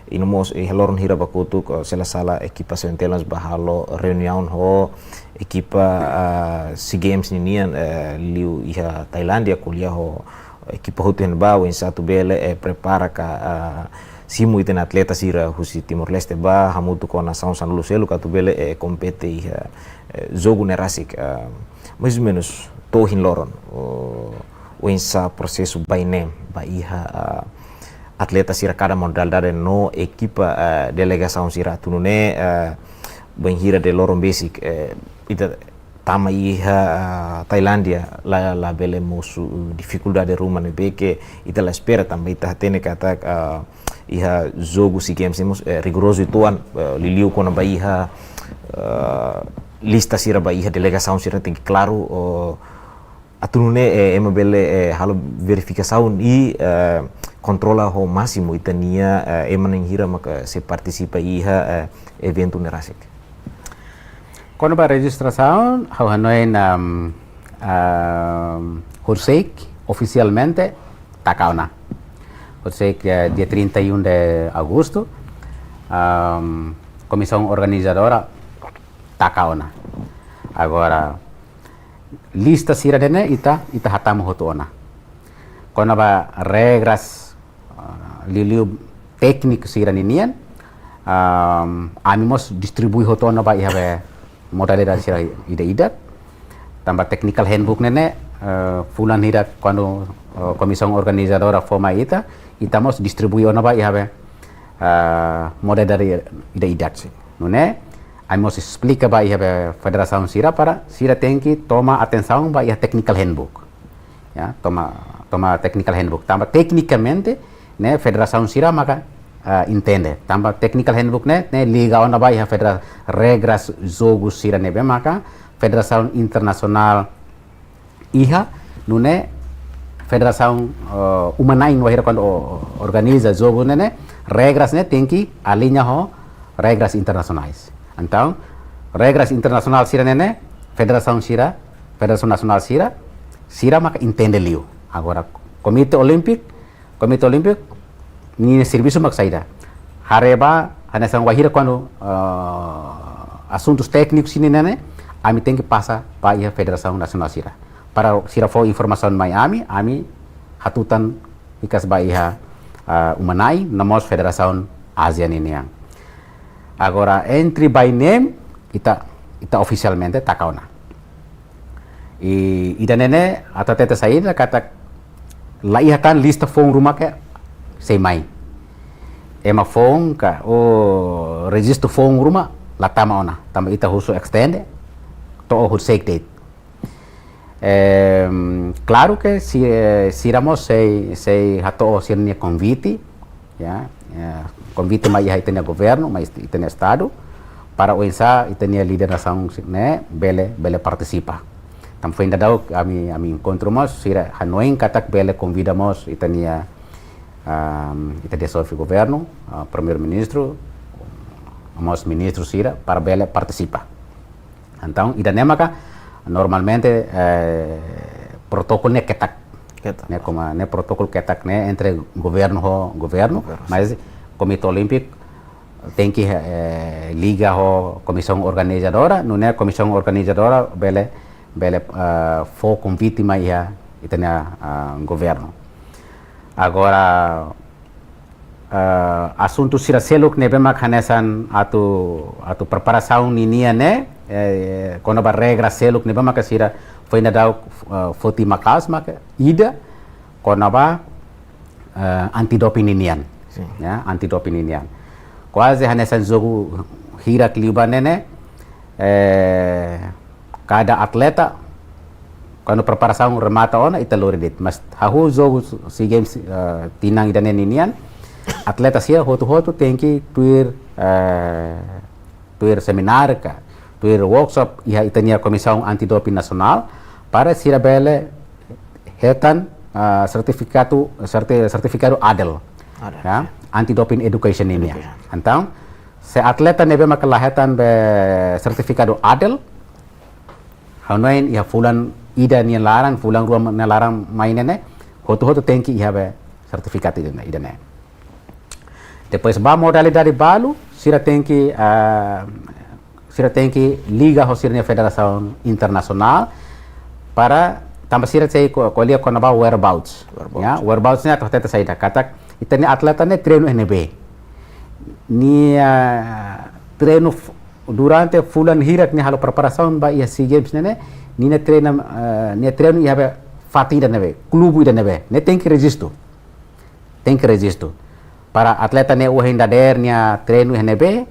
I no mós, eh, loron hira ba kotuk, eh, se la sala ekipa Sointel mós ba halo reuniaun ho ekipa, ah, SEA Games ninian, eh, liu iha Tailándia, ko'alia ho ekipa hotu iha ne'ebá, oinsá atu bele, eh, prepara ka, ah, simu ita-nia atleta sira husi Timor-Leste ba, hamutuk ho nasaun sanulu seluk atu bele, eh, kompete iha, eh, jogu ne'e rasik, ah, mais ou menos, to'o ohin loron, oh, oinsá prosesu ba ne'e, ba iha, ah, atleta sira kada modalidade no ekipa, ah, delegasaun sira atu nune'e, ah, bainhira de loron besik, eh, ita tama iha, ah, Tailándia, la, labele mosu difikuldade ruma ne'ebé ke ita la espera tanba ita hatene katak, ah, iha jogu SEA Games ne'e mós, eh, rigorozu uitoan, eh, liuliu kona-ba iha, eh, lista sira ba iha delegasaun sira tenke klaru, oh, atu nune'e, eh, ema bele, eh, halo verifikasaun i, eh, kontrola ho másimu ita-nia, eh, ema na'in hira maka sei partisipa iha, eh, eventu ne'e rasik. Kona-ba rejistrasaun, ha'u hanoin, am, am, horiseik ofisialmente taka ona. Horiseik, eh, dia trinta e um de agosto, am, komisaun organizadora taka ona. Agora, lista sira-ne'e ne'e ita, ita hatama hotu ona. Kona-ba regras, ah, liuliu tékniku sira ninian, am, ami mós distribui hotu ona ba iha be modalidade sira ida-idak. Tanba technical handbook ne'e ne'e, eh, fulan hirak kuandu, eh, komisaun organizadora fó mai ita, ita mós distribui ona ba iha be, eh, modalidade ida-idak. Sin. Nune'e, ami mós esplika ba iha be federasaun sira para sira tenke toma atensaun ba iha technical handbook. Ya, toma, toma technical handbook. Tanba teknikamente, ne'e federasaun sira maka, ah, entende. Tanba technical handbook ne'e, ne'e liga ona ba iha federa-, regras jogu sira ne'ebé maka federasaun internasionál iha, nune'e federasaun, eh, uma-na'in wainhira kuandu o-, o-, organiza jogu ne'e ne'e, regras ne'e tenke aliña ho regras internasionais. Entaun, regras internasionál sira-ne'e ne'e, federasaun sira, federasaun nasionál sira, sira maka entende liu. Agora, Komité Olímpiku, Komité Olímpiku, ninia servisu mak saida. Haree ba, hanesan wainhira kuandu, eh, asuntus tékniku sira-ne'e ne'e, ami tenke pasa ba iha federasaun nasionál sira. Para sira fó informasaun mai ami, ami hatutan hikas ba iha, eh, uma-na'in, no mós federasaun ASEAN ninian. Agora, entry by name, ita, ita ofisialmente taka ona. I, ida-ne'e ne'e, atu hatete saida katak la iha tan lista foun ruma ke sei mai. Ema foun ka, o rejistu foun ruma, la tama ona. Tanba ita husu extende, to'o horiseik de'it. Em, klaru ke si, eh, sira mós sei, sei hato'o sira-nia konvite, ya, eh, konvite mai iha ita-nia governu, mai ita-nia estadu, para oinsá ita-nia líder nasaun ne'e bele, bele partisipa. Tanba foin daudauk ami, ami enkontru mós, sira hanoin katak bele konvida mós ita-nia, am, ita-nia xefe governu, ah, primeiru-ministru, mós ministru sira, para bele partisipa. Entaun, ida-ne'e maka normalmente, eh, protokolu ne'e ketak. Ketak. Ne'e koma, ne'e protokolu ketak ne'e entre governu ho governu, governu, mas Komité Olímpiku tenke, eh, liga ho komisaun organizadora, nune'e komisaun organizadora bele, bele, eh, fó konvite mai iha ita-nia, ah, governu. Agora, eh, asuntu sira seluk ne'ebé mak hanesan atu, atu preparasaun ninian ne'e, eh, kona-ba regra seluk ne'ebé mak sira foin daudauk, eh, foti maka'as mak ida kona-ba, eh, anti-doping ninian. Sin. Ya, anti-doping ninian. Kuaze hanesan jogu hirak liubá ne'e ne'e, eh, kada atleta, kuandu preparasaun remata ona, ita lori de'it. Mas hahú jogu SEA Games, eh, tinan ida-ne'e ninian, atleta sira hotu-hotu tenke tuir, eh, tuir semináriu ka, tuir workshop iha ita-nia Komisaun Anti-Doping Nasionál, para sira bele hetan, eh, sertifikadu, serti-, sertifikadu ADEL. ADEL, ya, ya. Anti-Doping Education nian. Education. Entaun, se atleta ne'ebé maka la hetan be sertifikadu ADEL, hanoin iha fulan ida nia laran, fulan rua nia laran mai ne'e ne'e, hotu-hotu tenke iha be sertifikadu ida-ne'e, ida-ne'e. Depois ba modalidade balu, sira tenke, ah, sira tenke liga ho sira-nia federasaun internasionál para tanba sira sei ko-, ko'alia kona-ba whereabouts. Whereabouts. Ya, whereabouts ne'e atu hatete saida, katak ita-nia atleta ne'e treinu iha ne'ebé. Nia, ah, treinu f-, durante fulan hirak nia halo preparasaun ba iha SEA Games ne'e ne'e, nia treina, eh, nia treinu iha be fatin ida-ne'ebé, klube ida-ne'ebé. Ne'e tenke rejistu. Tenke rejistu. Para atleta ne'e ohin dadeer nia treinu iha ne'ebé,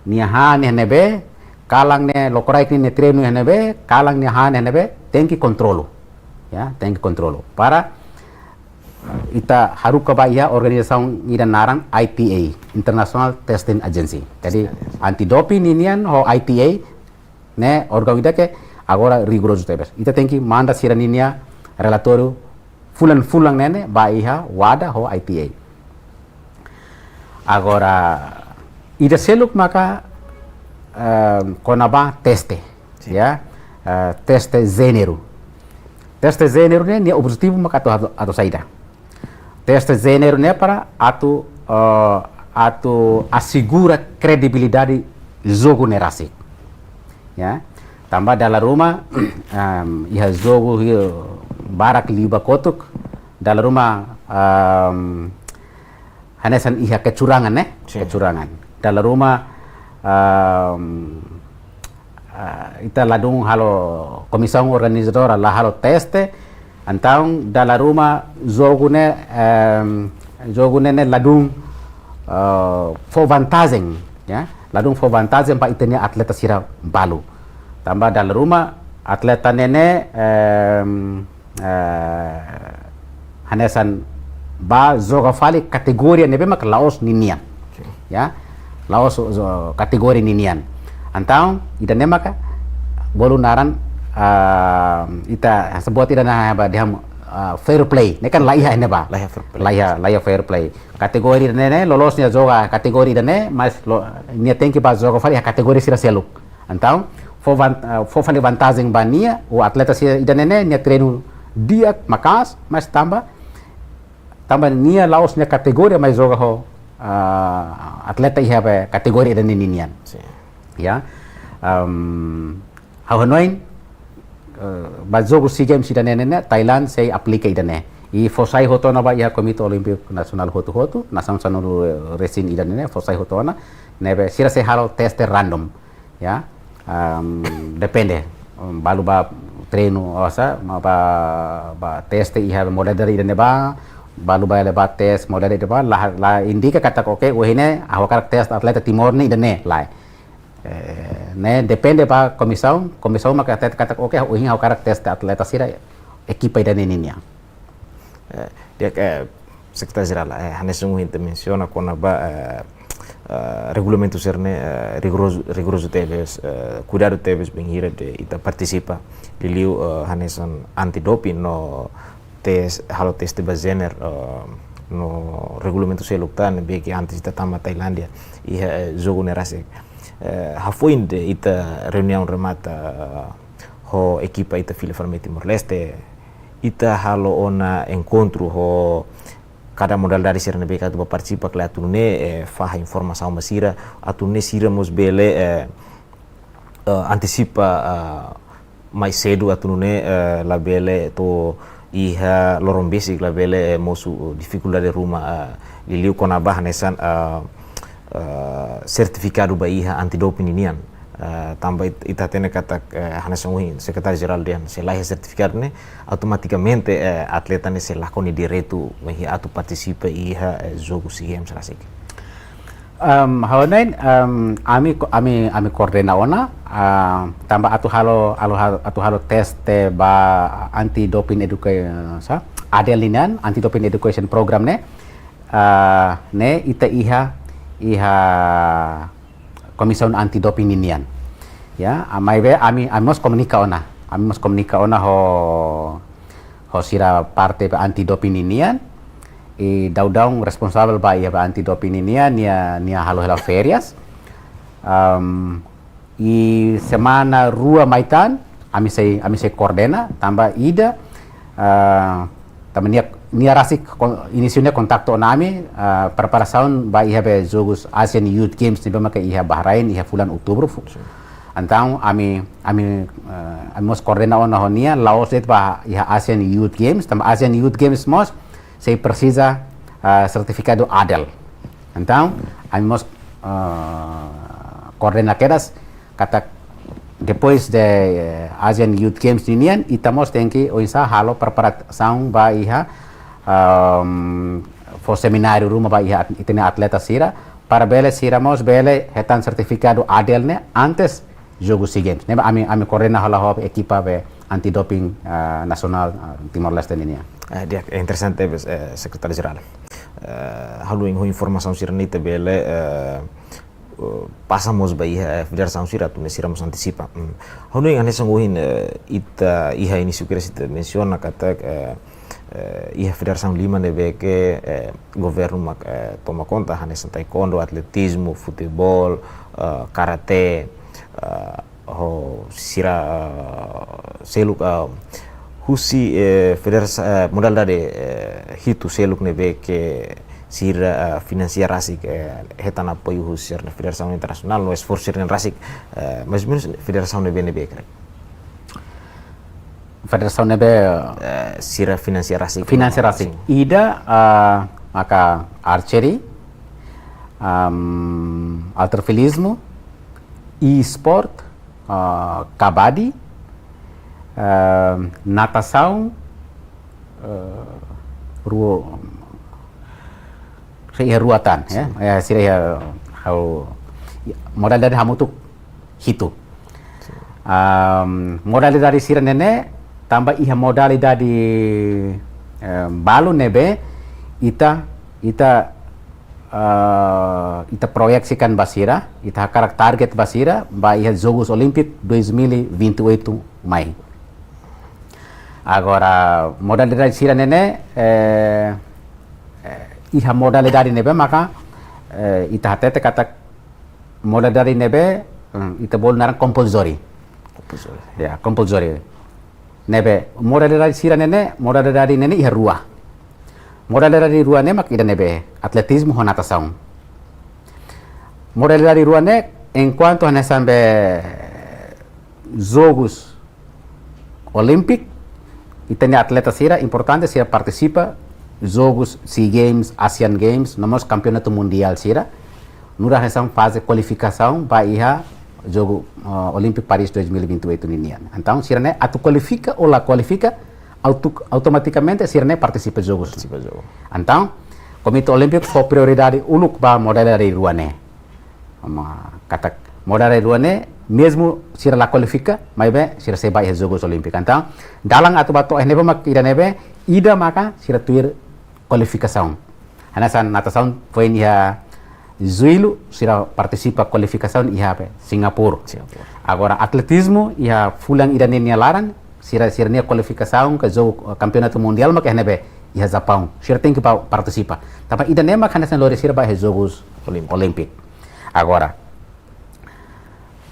nia han iha ne'ebé, kalan ne'e lokraik ne'e nia treinu iha ne'ebé, kalan nia han iha ne'ebé, tenke kontrolu. Ya, tenke kontrolu. Para ita haruka ba iha organizasaun ida naran I T A, International Testing Agency. Jadi, anti-doping ninian ho I T A ne'e órgaun ida ke agora rigorozu tebes. Ita tenke manda sira-ninia relatóriu fulan-fulan ne'e ne'e ba iha WADA ho I T A. Agora, ida seluk maka, eh, kona-ba teste. Ya, eh, teste jéneru. Teste jéneru ne'e, nia objetivu maka atu, atu, atu saida. Teste jéneru ne'e para atu, eh, atu asegura kredibilidade jogu ne'e rasik. Ya. Tanba dala ruma, em, iha jogu, iha barak liu ba kotuk, dala ruma, em, hanesan iha kecurangan, ne'e? Sin. Kecurangan. Dala ruma, em, ah, ita ladún halo, komisaun organizadora la halo teste, entaun dala ruma jogu ne'e, em, jogu ne'e, ne'e ladún, eh, fó vantajen, ya, ladún fó vantajen ba ita-nia atleta sira balu. Tanba dala ruma atleta ne'e ne'e, em, eh, hanesan ba joga fali kategoria ne'ebé maka la'ós ninian. Sin. Ya, la'ós, eh, kategoria ninian. Entaun ida-ne'e maka bolu naran, ah, ita sebut ida-ne'e ba dehan, ah, fair play. Ne'e kan la iha ne'ebá. La iha fair play. La iha, la iha fair play. Kategoria ne'e ne'e loloos nia joga kategoria ida-ne'e, mas lo, nia tenke ba joga fali iha kategoria sira seluk. Entaun fó van-, eh, fó fali vantajen ba nia, o atleta sira ida-ne'e ne'e, nia treinu di'ak maka'as, mas tanba, tanba nia la'ós nia kategoria, mas joga ho, ah, atleta iha be kategoria ida-ne'e ninian. Sin. Ya. Em, ha'u hanoin, eh, ba jogu SEA Games ida-ne'e ne'e, Thailand sei aplika ida-ne'e. I fó sai hotu ona ba iha Komité Olímpiku Nasionál hotu-hotu, nasaun sanulu-resin ida-ne'e ne'e, fó sai hotu ona, ne'ebé sira sei halo teste random. Ya, em, depende. Em, balu ba treinu, osa, ma ba, ba teste iha modalidade ida-ne'ebá, balu ba leba teste modalidade ida-ne'ebá, la, la indika katak, oke, ohin ne'e ha'u hakarak teste atleta Timor ne'e ida-ne'e, lae. Eh, ne'e depende ba komisaun, komisaun maka hatete katak, oke, ohin ha'u hakarak teste atleta sira ekipa ida-ne'e ninian. Eh, di'ak, eh, Sekretáriu Jerál, eh, hanesan ohin ita mensiona kona-ba, eh, eh, regulamentu sira-ne'e, eh, rigorozu, rigorozu tebes, eh, kuidadu tebes bainhira ita partisipa. Liuliu, eh, hanesan anti-doping no tes-, halo teste ba jéneru, eh, no regulamentu seluk tan, ne'ebé ke antes ita tama Tailándia, iha, eh, jogu ne'e rasik. Eh, hafoin de ita reuniaun remata, eh, ho ekipa ita fila fali mai Timor-Leste, ita halo ona enkontru ho kada modalidade sira ne'ebé ke atu ba partisipa, kala atu nune'e, eh, fahe informasaun ba sira, atu nune'e sira mós bele, eh, eh, antisipa, eh, mais sedu atu nune'e, eh, labele to'o iha loron besik labele, eh, mosu difikuldade ruma, eh, liuliu kona-ba hanesan, eh, eh, sertifikadu ba iha anti-doping ninian. Eh, tanba it-, ita hatene katak, eh, hanesan ohin Sekretáriu Jerál dehan, se la iha sertifikadu ne'e, automatikamente, eh, atleta ne'e sei lakon nia direitu mai atu partisipa iha, eh, jogu SEA Games rasik. Em, ha'u hanoin, em, ami ko-, ami, ami koordena ona, ah, tanba atu halo, halo, halo, atu halo teste ba anti-doping educa-, sa, ADEL ninian, Anti-Doping Education Program ne'e, ah, ne'e ita iha, iha Komisaun Anti-Doping ninian. Ya, ah, maibé ami, ami mós komunika ona, ami mós komunika ona ho, ho sira parte ba anti-doping ninian, i daudaun responsavel ba iha ba anti-doping ninian, nia, nia halo hela férias. Em, i semana rua mai tan, ami sei, ami sei koordena, tanba ida, eh, tanba nia, nia rasik kon-, inisiu nia kontaktu ona ami, eh, preparasaun ba iha be jogus ASEAN Youth Games ne'ebé maka iha Bahrain, iha fulan Outubru fu-, Sin. Entaun ami, ami, eh, ami mós koordena ona ho nia, la'ós de'it ba iha ASEAN Youth Games, tanba ASEAN Youth Games mós sei presiza, eh, sertifikadu ADEL. Entaun ami mós, eh, koordena kedas, katak depois de, eh, ASEAN Youth Games ninian, ita mós tenke oinsá halo preparasaun ba iha, em, fó semináriu ruma ba iha at-, ita-nia atleta sira, para bele sira mós bele hetan sertifikadu ADEL ne'e antes jogu SEA Games. Ne'ebé ami, ami koordena hela ho ekipa be anti-doping, eh, nasionál, eh, Timor-Leste ninian. Eh, di'ak, eh, interesante, eh, Sekretáriu Jerál. Eh, halo in-, ho informasaun sira-ne'e ita bele, eh, eh, pasa mós ba iha, eh, federasaun sira atu nune'e sira mós antisipa. Hmm. Ha'u hanoin hanesan ohin, eh, ita iha inísiu kedas ita mensiona katak, eh, eh, iha federasaun lima ne'ebé ke, eh, governu mak, eh, toma konta, hanesan taekwondo, atletizmu, futeból, eh, karate, eh, Ho sira, eh, seluk, eh, husi, eh, federasa-, eh, modalidade, eh, hitu seluk ne'ebé ke sira, eh, finansia rasik, eh, hetan apoiu husi sira-nia federasaun internasionál, no esforsu sira-nian rasik, eh, mais ou menus federasaun ne'ebé ne'ebé kre. Federasaun ne'ebé, eh, sira finansia rasik, finansia rasik. Sin. Ida, ah, maka archery, am, halterofilizmu, e-sport, ah, kabadi, ah, natasaun, eh, rua, se iha rua tan, ya. Sin. Ya, sira iha ha'u, modalidade hamutuk hitu. Sin. Am, modalidade sira-ne'e ne'e, tanba iha modalidade, eh, balu ne'ebé, ita, ita, eh, ita proyeksikan ba sira, ita hakarak target ba sira, ba iha Jogus Olímpiku dois mil e vinte e oito mai. Agora, modalidade sira-ne'e ne'e, eh, eh, iha modalidade ne'ebé maka, eh, ita hatete katak modalidade ne'ebé, hmm, ita bolu naran compulsory. Compulsory. Ya, compulsory. Ne'ebé, modalidade sira-ne'e ne'e, modalidade ne'e ne'e iha rua. Modalidade rua ne'e mak ida ne'ebé, atletizmu ho natasaun. Modalidade rua ne'e, enkuantu hanesan be Jogus Olímpiku, ita-nia atleta sira importante sira partisipa Jogus, SEA Games, Asian Games, no mós Kampeonatu Mundiál sira, nu'udar hanesan faze kualifikasaun ba iha Jogu, eh, Olímpiku Paris dois mil e vinte e oito ninian. Entaun, sira-ne'e atu kualifika ou la kualifika, autu-, automatikamente sira-ne'e partisipa Jogus. Partisipa Jogu. Entaun, Komité Olímpiku fó prioridade uluk ba modalidade rua ne'e. Mak katak modalidade rua ne'e, mezmu sira la kualifika, maibé sira sei ba iha Jogus Olímpiku. Entaun, dalan atu ba to'o iha ne'ebá mak ida ne'ebé, ida maka sira tuir kualifikasaun. Hanesan natasaun foin iha Jullu, sira partisipa kualifikasaun iha be, Singapura. Singapura. Agora, atletizmu iha fulan ida ne'e nia laran, sira, sira-nia kualifikasaun ka jogu, eh, Kampeonatu Mundiál maka iha ne'ebé, iha Japaun. Sira tenke ba partisipa. Tanba ida ne'e maka hanesan lori sira ba iha Jogus Olímpiku. Olímpiku. Agora,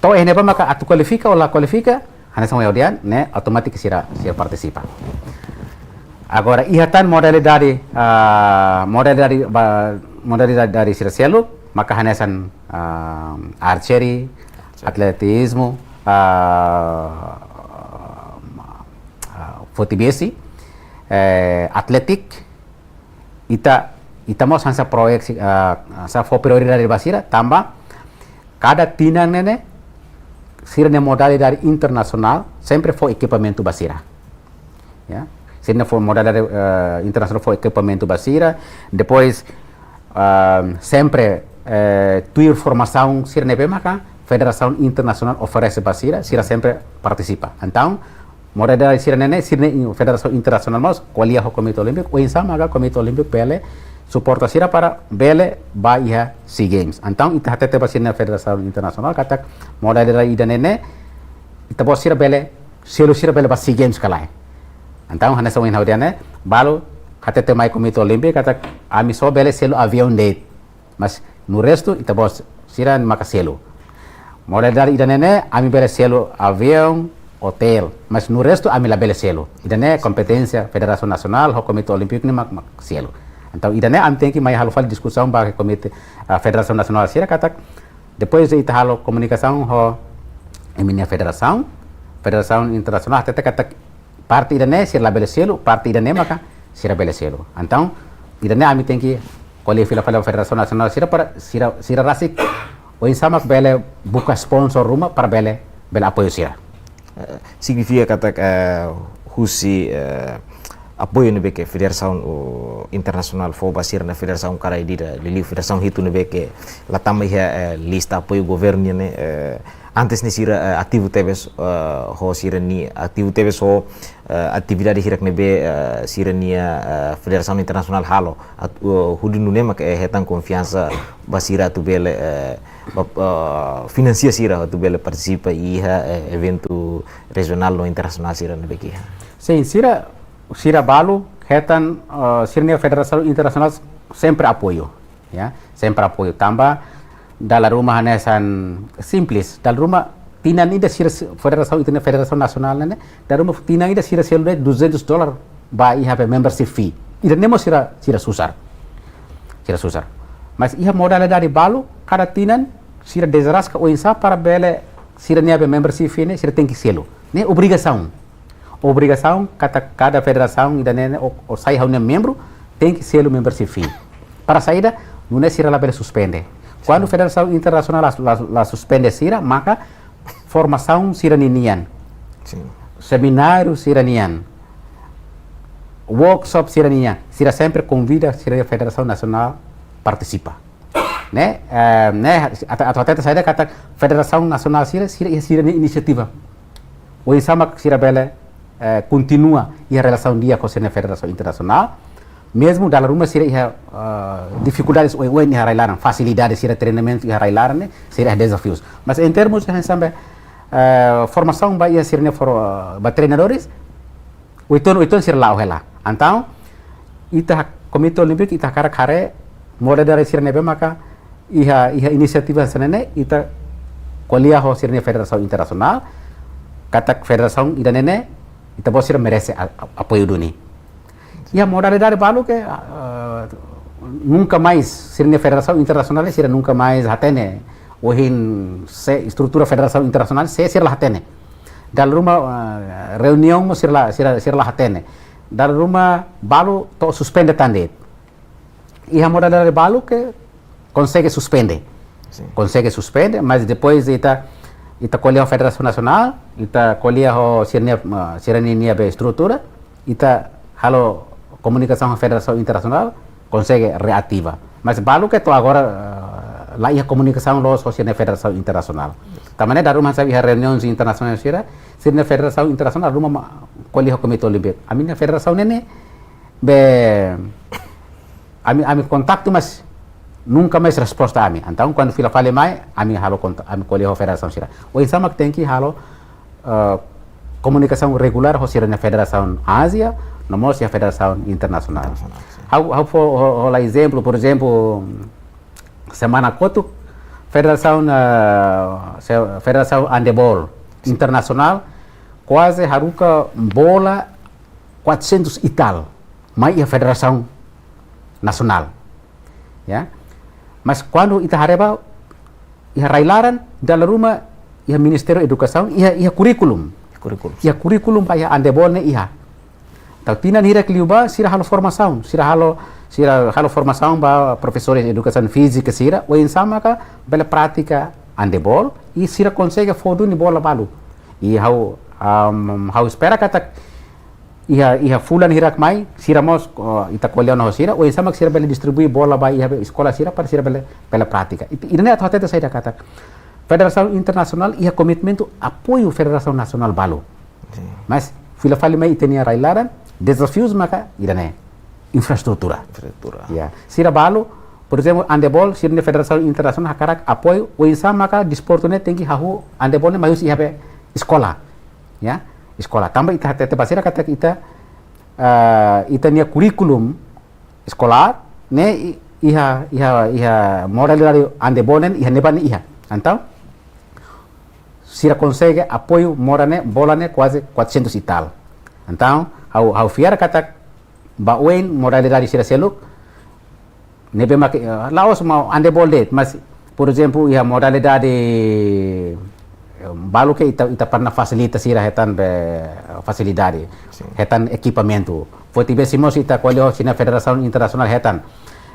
to'o iha ne'ebá maka atu kualifika ou la kualifika, hanesan ohin ha'u dehan, ne'e automátiku sira, sira partisipa. Agora, iha tan modalidade, ah, modalidade ba, modalidade dari sira seluk, maka hanesan, ah, archery, archery, atletizmu, ah, ah, fute besi, eh, atletik, ita, ita mós hanesan proyeksi, ah, hanesan fó prioridade ba sira, tanba kada tinan ne'e ne'e, sira-nia modalidade internasionál, sempre fó ekipamentu ba sira. Ya. Sira-nia fó modalidade, eh, internasionál fó ekipamentu ba sira. Depois, ah, sempre, eh, tuir formasaun sira ne'ebé maka federasaun internasionál oferese ba sira, sira sempre partisipa. Entaun, modalidade sira-ne'e ne'e, sira-nia in-, federasaun internasionál mós ko'alia ho Komité Olímpiku, oinsá maka Komité Olímpiku bele suporta sira para bele ba iha SEA Games. Entaun, ita hatete ba sira-nia federasaun internasionál katak modalidade ida ne'e ne'e, ita-boot sira bele, selu sira bele ba SEA Games ka lae. Entaun, hanesan ohin ha'u dehan ne'e, balu hatete mai Komité Olímpiku katak ami só bele selu aviaun de'it. Mas no restu, ita-boot sira maka selu. Modalidade ida ne'e ne'e, ami bele selu aviaun, otél. Mas no restu, ami labele selu. Ida ne'e kompeténsia Federasaun Nasionál, ho Komité Olímpiku nian mak, mak selu. Entaun, ida ne'e ami tenke mai halo fali diskusaun ba Komité, ah, Federasaun Nasionál sira katak, depois de ita halo komunikasaun ho imi-nia federasaun, Federasaun Internasionál hatete katak parte ida ne'e sira labele selu, parte ida ne'e maka sira bele selu. Entaun, ida ne'e ami tenke ko'alia fila fali ba Federasaun Nasionál sira para sira, sira rasik oinsá mak bele buka sponsor ruma para bele, bele apoiu sira. Eh, signifika katak, eh, husi, eh, apoiu ne'ebé ke federasaun, o, internasionál fó ba sira-nia federasaun ka lae, ida liuliu federasaun hitu ne'ebé ke la tama iha, eh, lista apoiu governu nian ne'e, eh, antes ne'e sira, eh, ativu tebes, eh, ho sira-nia, ativu tebes ho, eh, atividade hirak ne'ebé, eh, sira-nia, eh, federasaun internasionál halo. At-, eh, hodi nune'e mak, eh, hetan konfiansa ba sira atu bele, eh, ba, eh, finansia sira atu bele partisipa iha, eh, eventu rejionál no internasionál sira ne'ebé ke iha. Sin, sira, sira balu hetan, eh, sira-nia federasaun internasionál sempre apoiu. Ya, sempre apoiu. Tanba dala ruma hanesan simples, dala ruma tinan ida sira se-, federasaun, ita-nia federasaun nasionál ne'e, dala ruma tinan ida sira selu de'it duzentos dólar ba iha be membership fee. Ida-ne'e mós sira, sira susar. Sira susar. Mas iha modalidade balu, kada tinan sira dezaraska oinsá para bele sira-nia be membership fee ne'e sira tenke selu. Ne'e obrigasaun. Obrigasaun katak kada federasaun ida-ne'e ne'e ó, ó sai ha'u-nia membru, tenke selu membership fee. Para saida, nune'e sira labele suspende. Kuandu federasaun internasionál la, la, la suspende sira, maka formasaun sira ninian. Sin. Semináriu sira nian. Workshop sira nian. Sira sempre konvida sira federasaun nasionál partisipa. Ne'e, eh, ne'e, atu, atu hatete saida katak federasaun nasionál sira, sira iha sira-nia inisiativa. Oinsá mak sira bele, eh, kontinua iha relasaun di'ak ho sira-nia federasaun internasionál. Mezmu dala ruma sira iha, eh, difikuldades oioin iha rai-laran, fasilidade sira treinamentu iha rai-laran ne'e, sira iha dezafius. Mas em termos de sampai, eh, formasaun ba iha sira-nia for-, eh, ba treinadores, oituan, oituan sira la'o hela. Entaun, ita Komité Olímpiku, ita hakarak haree modalidade sira ne'ebé maka iha, iha inisiativa hanesan ne'e, ita ko'alia ho sira-nia federasaun internasionál, katak federasaun ida-ne'e ne'e, ita-boot sira merese a, a, apoiu duni. Iha modalidade balu ke, ah, nunka mais, sira-nia federasaun internasionál sira nunka mais hatene. Ohin sé estrutura federasaun internasionál sé sira la hatene. Dala ruma, ah, reuniaun mós sira la, sira, sira la hatene. Dala ruma balu to'o suspende tan de'it. Iha modalidade balu ke konsege suspende. Sin. Konsege suspende, mas depois ita, ita ko'alia ho federasaun nasionál, ita ko'alia ho sira-nia, ah, sira-nia be estrutura, ita halo komunikasaun ho federasaun internasionál, konsege reativa. Mas balu ke to'o agora, ah, la iha komunikasaun loos ho sira-nia federasaun internasionál. Tanba ne'e dala ruma hanesan iha reuniaun internasionál sira, sira-nia federasaun internasionál dala ruma ma-, ko'alia ho Komité Olímpiku. Ami-nia federasaun ne'e ne'e, be, ami, ami kontaktu mas nunka mais resposta ami. Entaun kuandu fila fali mai, ami halo konta-, ami ko'alia ho federasaun sira. Oinsá mak tenke halo, eh, komunikasaun regulár ho sira-nia federasaun Ázia, no mós iha federasaun internasionál. Internasionál, sin. Ha'u, ha'u fó, ho, hola ezemplu, por ezemplu, semana kotuk, federasaun, eh, se-, federasaun handebol internasionál, kuaze haruka bola quatrocentos e tal, mai iha federasaun nasionál. Ya. Mas kuandu ita haree ba, iha rai-laran, dala ruma, iha Ministériu Edukasaun, iha, iha kurríkulu. Kurríkulu. Iha kurríkulu ba iha handebol ne'e iha. Entaun tinan hirak liubá, sira halo formasaun, sira halo, sira halo formasaun ba profesores edukasaun fízika sira, oinsá maka bele pratika handebol, i sira konsege fó duni bola balu. I ha'u, am, ha'u espera katak iha, iha fulan hirak mai, sira mós, oh, ita ko'alia ona ho sira, oinsá mak sira bele distribui bola ba iha be eskola sira para sira bele, bele pratika. It-, ida-ne'e atu hatete saida katak federasaun internasionál iha komitmentu apoiu federasaun nasionál balu. Sin. Mas fila fali mai ita-nia rai-laran, dezafius maka ida-ne'e, infraestrutura. Infraestrutura. Ya. Sira balu, por ezemplu, handebol, sira-nia federasaun internasionál hakarak apoiu, oinsá maka desportu ne'e tenke hahú, handebol ne'e mai husi iha be eskola. Ya, eskola. Tanba ita hatete ba sira katak ita, eh, ita-nia kurríkulu eskolár ne'e i-, iha, iha, iha modalidade handebol ne'e iha ne'ebá ne'e iha. Entaun, sira konsege apoiu bola ne'e, bola ne'e kuaze quatrocentos e tal. Entaun, ha'u, ha'u fiar katak ba oin modalidade sira seluk, ne'ebé mak, eh, la'ós mak handebol de'it, mas, por ezemplu, iha modalidade, eh, balu ke ita, ita pernah fasilita sira hetan be, eh, fasilidade, sin, hetan ekipamentu. Foti besi mós ita ko'alia ho sira-nia federasaun internasionál hetan,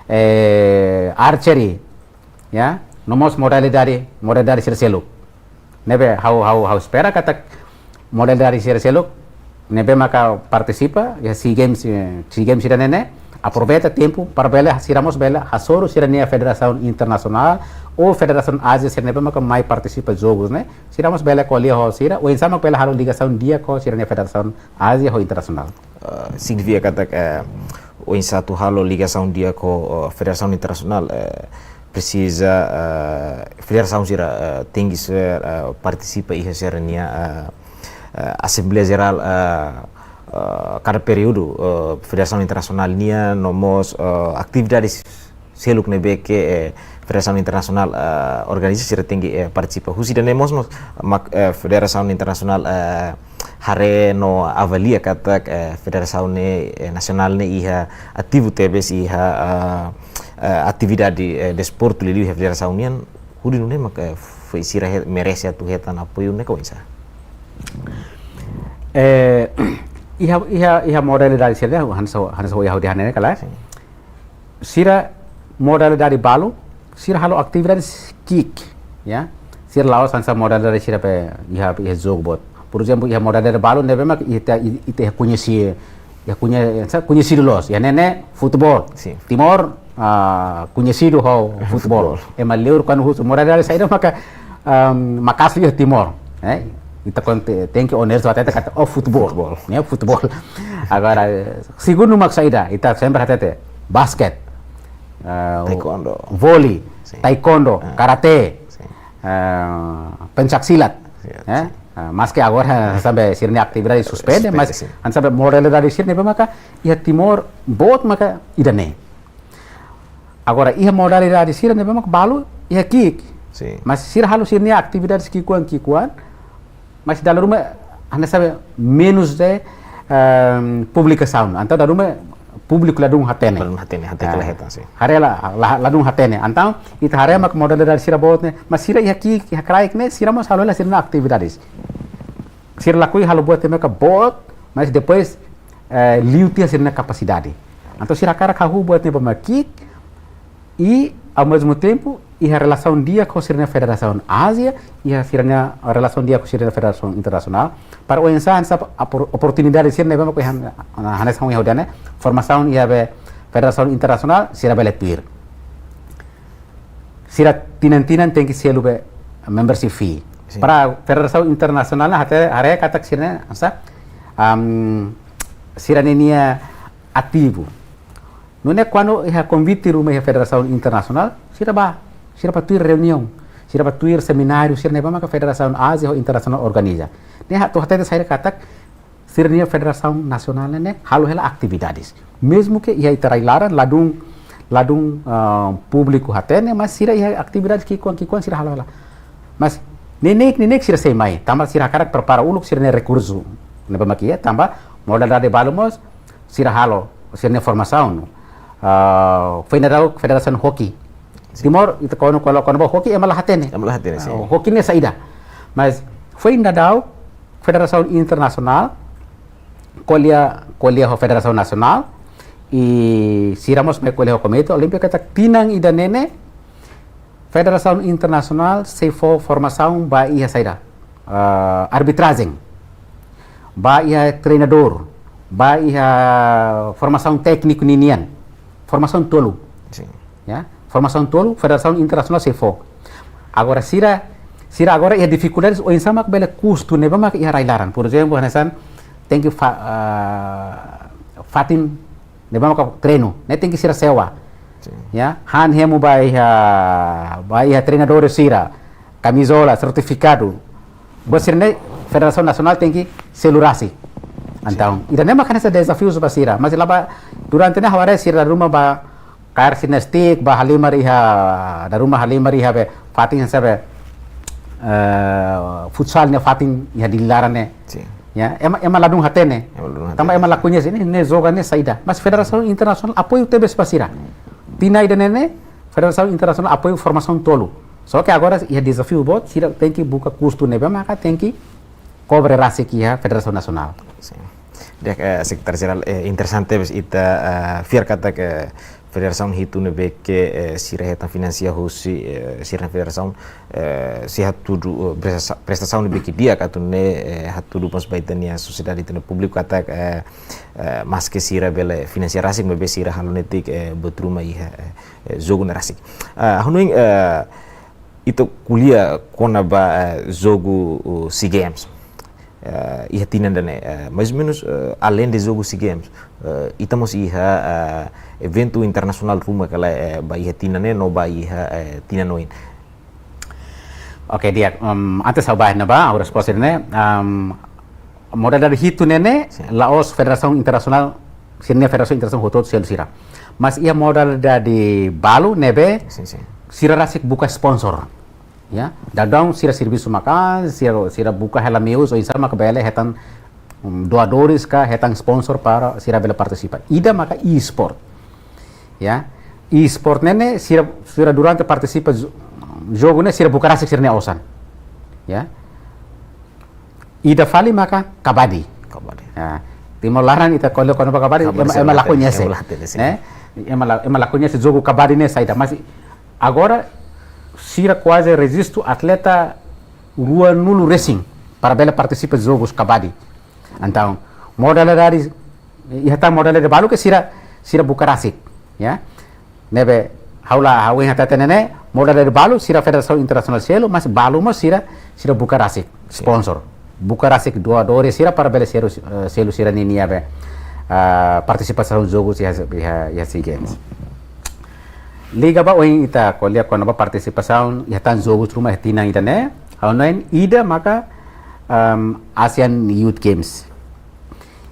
eh, archery, ya, no mós modalidade, modalidade sira seluk. Ne'ebé ha'u, ha'u, ha'u espera katak modalidade sira seluk ne'ebé maka partisipa iha SEA Games, eh, SEA Games ida-ne'e ne'e, aproveita tempu para bele, sira mós bele hasoru sira-nia federasaun internasionál ou federasaun Ázia sira ne'ebé maka mai partisipa jogus ne'e, sira mós bele ko'alia ho sira, oinsá mak bele halo ligasaun di'ak ho sira-nia federasaun Ázia ho internasionál. Eh, signifika katak, eh, oinsá atu halo ligasaun di'ak ho, eh, federasaun internasionál, eh, presiza, eh, federasaun sira, eh, tenke ser, eh, partisipa iha sira-nia, eh, eh, Asembleia Jerál, eh, eh, kada períodu, eh, federasaun internasionál nian, no mós, eh, atividades seluk ne'ebé ke, eh, federasaun internasionál, eh, organiza sira tenke, eh, partisipa. Husi ida-ne'e mós, mós mak, eh, federasaun internasionál, eh, haree no avalia katak, eh, federasaun ne'e, eh, nasionál ne'e iha ativu tebes iha, eh, eh, atividade, eh, desportu liuliu iha federasaun nian, hodi nune'e mak, eh, foin sira he-, merese atu hetan apoiu ne'e ka oinsá? Eh, iha, iha, iha modalidade sira, hanesan, hanesan ohin ha'u dehan ne'e ka lae. Sin. Sira modalidade balu, sira halo atividade ki'ik, ya. Sira la'ós hanesan modalidade sira be iha, iha jogu boot. Por ezemplu, iha modalidade balu ne'ebé mak ita, ita koñese, ya, koñe-, sa-, koñesidu loos. Iha ne'e ne'e futeból. Sin. Timor, ah, koñesidu ho futeból. Futeból. Ema liur kuandu husu modalidade saida maka, ehm, maka'as liu iha Timor. Eh, ita kuandu te-, tenke onestu hatete katak, oh, futeból. Futeból. Ya, futeból. Agora, eh, segundu mak saida, ita sempre hatete, basket, eh, Taekwondo. Voli, Sin. Taekwondo, Ah. Karate, Sin. eh, pencak silat. Silat, eh, sin. Ah, maske agora sampai sira-nia atividade suspende, Suspende, mas sin. Hanesan modalidade sira-ne'ebé maka iha Timor boot maka ida-ne'e. Agora, iha modalidade sira-ne'ebé mak balu, iha ki'ik. Sin. Mas sira halo sira-nia atividade ki'ikoan, ki'ikoan, mas dala ruma, hanesan menus de, ehm, publikasaun. Entaun dala ruma públiku ladún hatene. Ladún hatene, hatene Ah, kala hetan, sin. Haree la, la, ladún hatene. Entaun, ita haree mak modalidade sira boot ne'e, mas sira iha ki'ik, iha kraik ne'e, sira mós halo hela sira-nia atividades. Sira lakohi halo buat ne'ebé maka boot, mas depois, eh, liu tiha sira-nia kapasidade. Entaun sira hakarak hahú buat ne'ebé mak ki'ik, i, ao mesmo tempo, iha relasaun di'ak ho sira-nia federasaun Ázia, iha sira-nia relasaun di'ak ho sira-nia federasaun internasionál. Para oinsá hanesan opor-, oportunidade sira-ne'ebé mak iha, hanesan ohin ha'u dehan ne'e, formasaun iha be federasaun internasionál, sira bele tuir. Sira tinan-tinan tenke selu be membership fee. Sin. Para federasaun internasionál ne'e hate-, haree katak sira-ne'e, hanesan, am, sira-ne'e nia ativu. Nune'e kuandu iha konvite ruma iha federasaun internasionál, sira bá, sira bá tuir reuniaun, sira bá tuir semináriu, sira-ne'ebé maka federasaun Ázia ho internasionál organiza. Ne'e atu hatete saida katak, sira-nia federasaun nasionál ne'e halo hela atividades. Mezmu ke iha ita rai-laran, ladún, ladún, ah, públiku hatene, mas sira iha atividades ki'ikoan, ki'ikoan sira halo hela. Mas neineik, neineik sira sei mai, tanba sira hakarak prepara uluk sira-nia rekursu. Ne'ebé mak iha, tanba modalidade balu mós, sira halo, sira-nia formasaun. Ah, foin daudaun federasaun hoki. Sin. Timor, ita kuandu, kuandu, kuandu ba hoki, ema la hatene. Ema la hatene, sin. Ah, hoki ne'e saida. Mas foin daudaun federasaun internasionál, ko'alia, ko'alia ho federasaun nasionál, i sira mós mai ko'alia ho Komité Olímpiku katak tinan ida-ne'e ne'e, federasaun internasionál sei fó formasaun ba iha saida, ah, arbitrajen, ba iha treinadór, ba iha formasaun tékniku ninian, formasaun tolu. Sin. Ya, formasaun tolu, federasaun internasionál sei fó. Agora sira, sira agora iha difikuldades oinsá mak bele kustu ne'ebé mak iha rai-laran. Por ezemplu, hanesan tenke fa-, ah, fatin ne'ebé maka treinu, ne'e tenke sira sewa. Sin. Ya, han hemu ba iha, ba iha treinadór sira, kamizola, sertifikadu. Buat sira-ne'e federasaun nasionál tenke selu rasik. Entaun, ida-ne'e mak hanesan dezafiu ba sira. Mas la ba, durante ne'e ha'u haree sira dala ruma bá kaer sira-nia stick, bá halimar iha, dala ruma halimar iha be, fatin hanesan be, eh, futsal nia fatin iha Dili laran ne'e. Sin. Ya, ema, ema ladún hatene. Ema ladún Tanba hatene, ema la sin. koñese ne'e, ne'e joga ne'e saida. Mas federasaun internasionál apoiu tebes ba sira. Tinan ida-ne'e ne'e, federasaun internasionál apoiu formasaun tolu. Só ke agora iha dezafiu boot, sira tenke buka kustu ne'ebé maka tenke kobre rasik iha federasaun nasionál. Sin. Di'ak, eh, Sekretáriu Jerál, eh, interesante tebes ita, eh, fiar katak federasaun hitu ne'ebé ke, eh, sira hetan finansia husi, eh, sira federasaun, eh, sei hatudu, eh, presta-, prestasaun ne'ebé ke di'ak atu nune'e, eh, hatudu mós ba ita-nia sosiedade, ita-nia públiku katak, eh, eh, maske sira bele finansia rasik, maibé sira halo netik, eh, buat ruma iha, eh, eh, jogu ne'e rasik. Ah, ha'u hanoin, eh, ita ko'alia kona-ba, eh, jogu, uh, SEA Games. Eh, iha tinan ida-ne'e, eh, mais ou menus, eh, aleinde jogu SEA Games, eh, ita mós iha, eh, eventu internasionál ruma ka lae, eh, ba iha tinan ne'e no ba iha, eh, tinan oin. Oke, di'ak, em, antes ha'u bá iha ne'ebá, ha'u resposta ne'e, em, modalidade hitu ne'e ne'e, Sin. la'ós federasaun internasionál, sira-nia federasaun internasionál hotu-hotu selu sira. Mas iha modalidade balu ne'ebé, Sin, sin. sira rasik buka sponsor. Ya, daudaun sira servisu maka, sira, sira buka hela meius, oinsá maka bele hetan, um, doadores ka hetan sponsor para sira bele partisipa. Ida maka e-sport. Ya, e-sport ne'e ne'e sira, sira durante partisipa jo-, jogu ne'e sira buka rasik sira-nia osan. Ya. Ida fali maka kabadi. Kabadi. Ya. Timor laran ita ko'alia kona-ba kabadi, kabadi ema, ema la koñese. Ema la koñese, sim. Ne'e? Ema la, ema la koñese jogu kabadi ne'e saida. Mas agora sira kuaze rejistu atleta ruanulu resin para bele partisipa jogus kabadi. Entaun, modalidade, iha tan modalidade balu ke sira, sira buka rasik, ya. Ne'ebé, ha'u la, ha'u hein hatete ne'e ne'e, modalidade balu sira federasaun internasionál selu, mas balu mós sira, sira buka rasik, sim, sponsor. Buka rasik doadores sira para bele selu, eh, selu sira-ninia be, ah, partisipasaun jogu iha, iha, iha SEA Games. Liga ba ohin ita ko'alia kona-ba partisipasaun iha tan jogus ruma iha tinan ida-ne'e, ha'u hanoin ida maka, em, Asian Youth Games.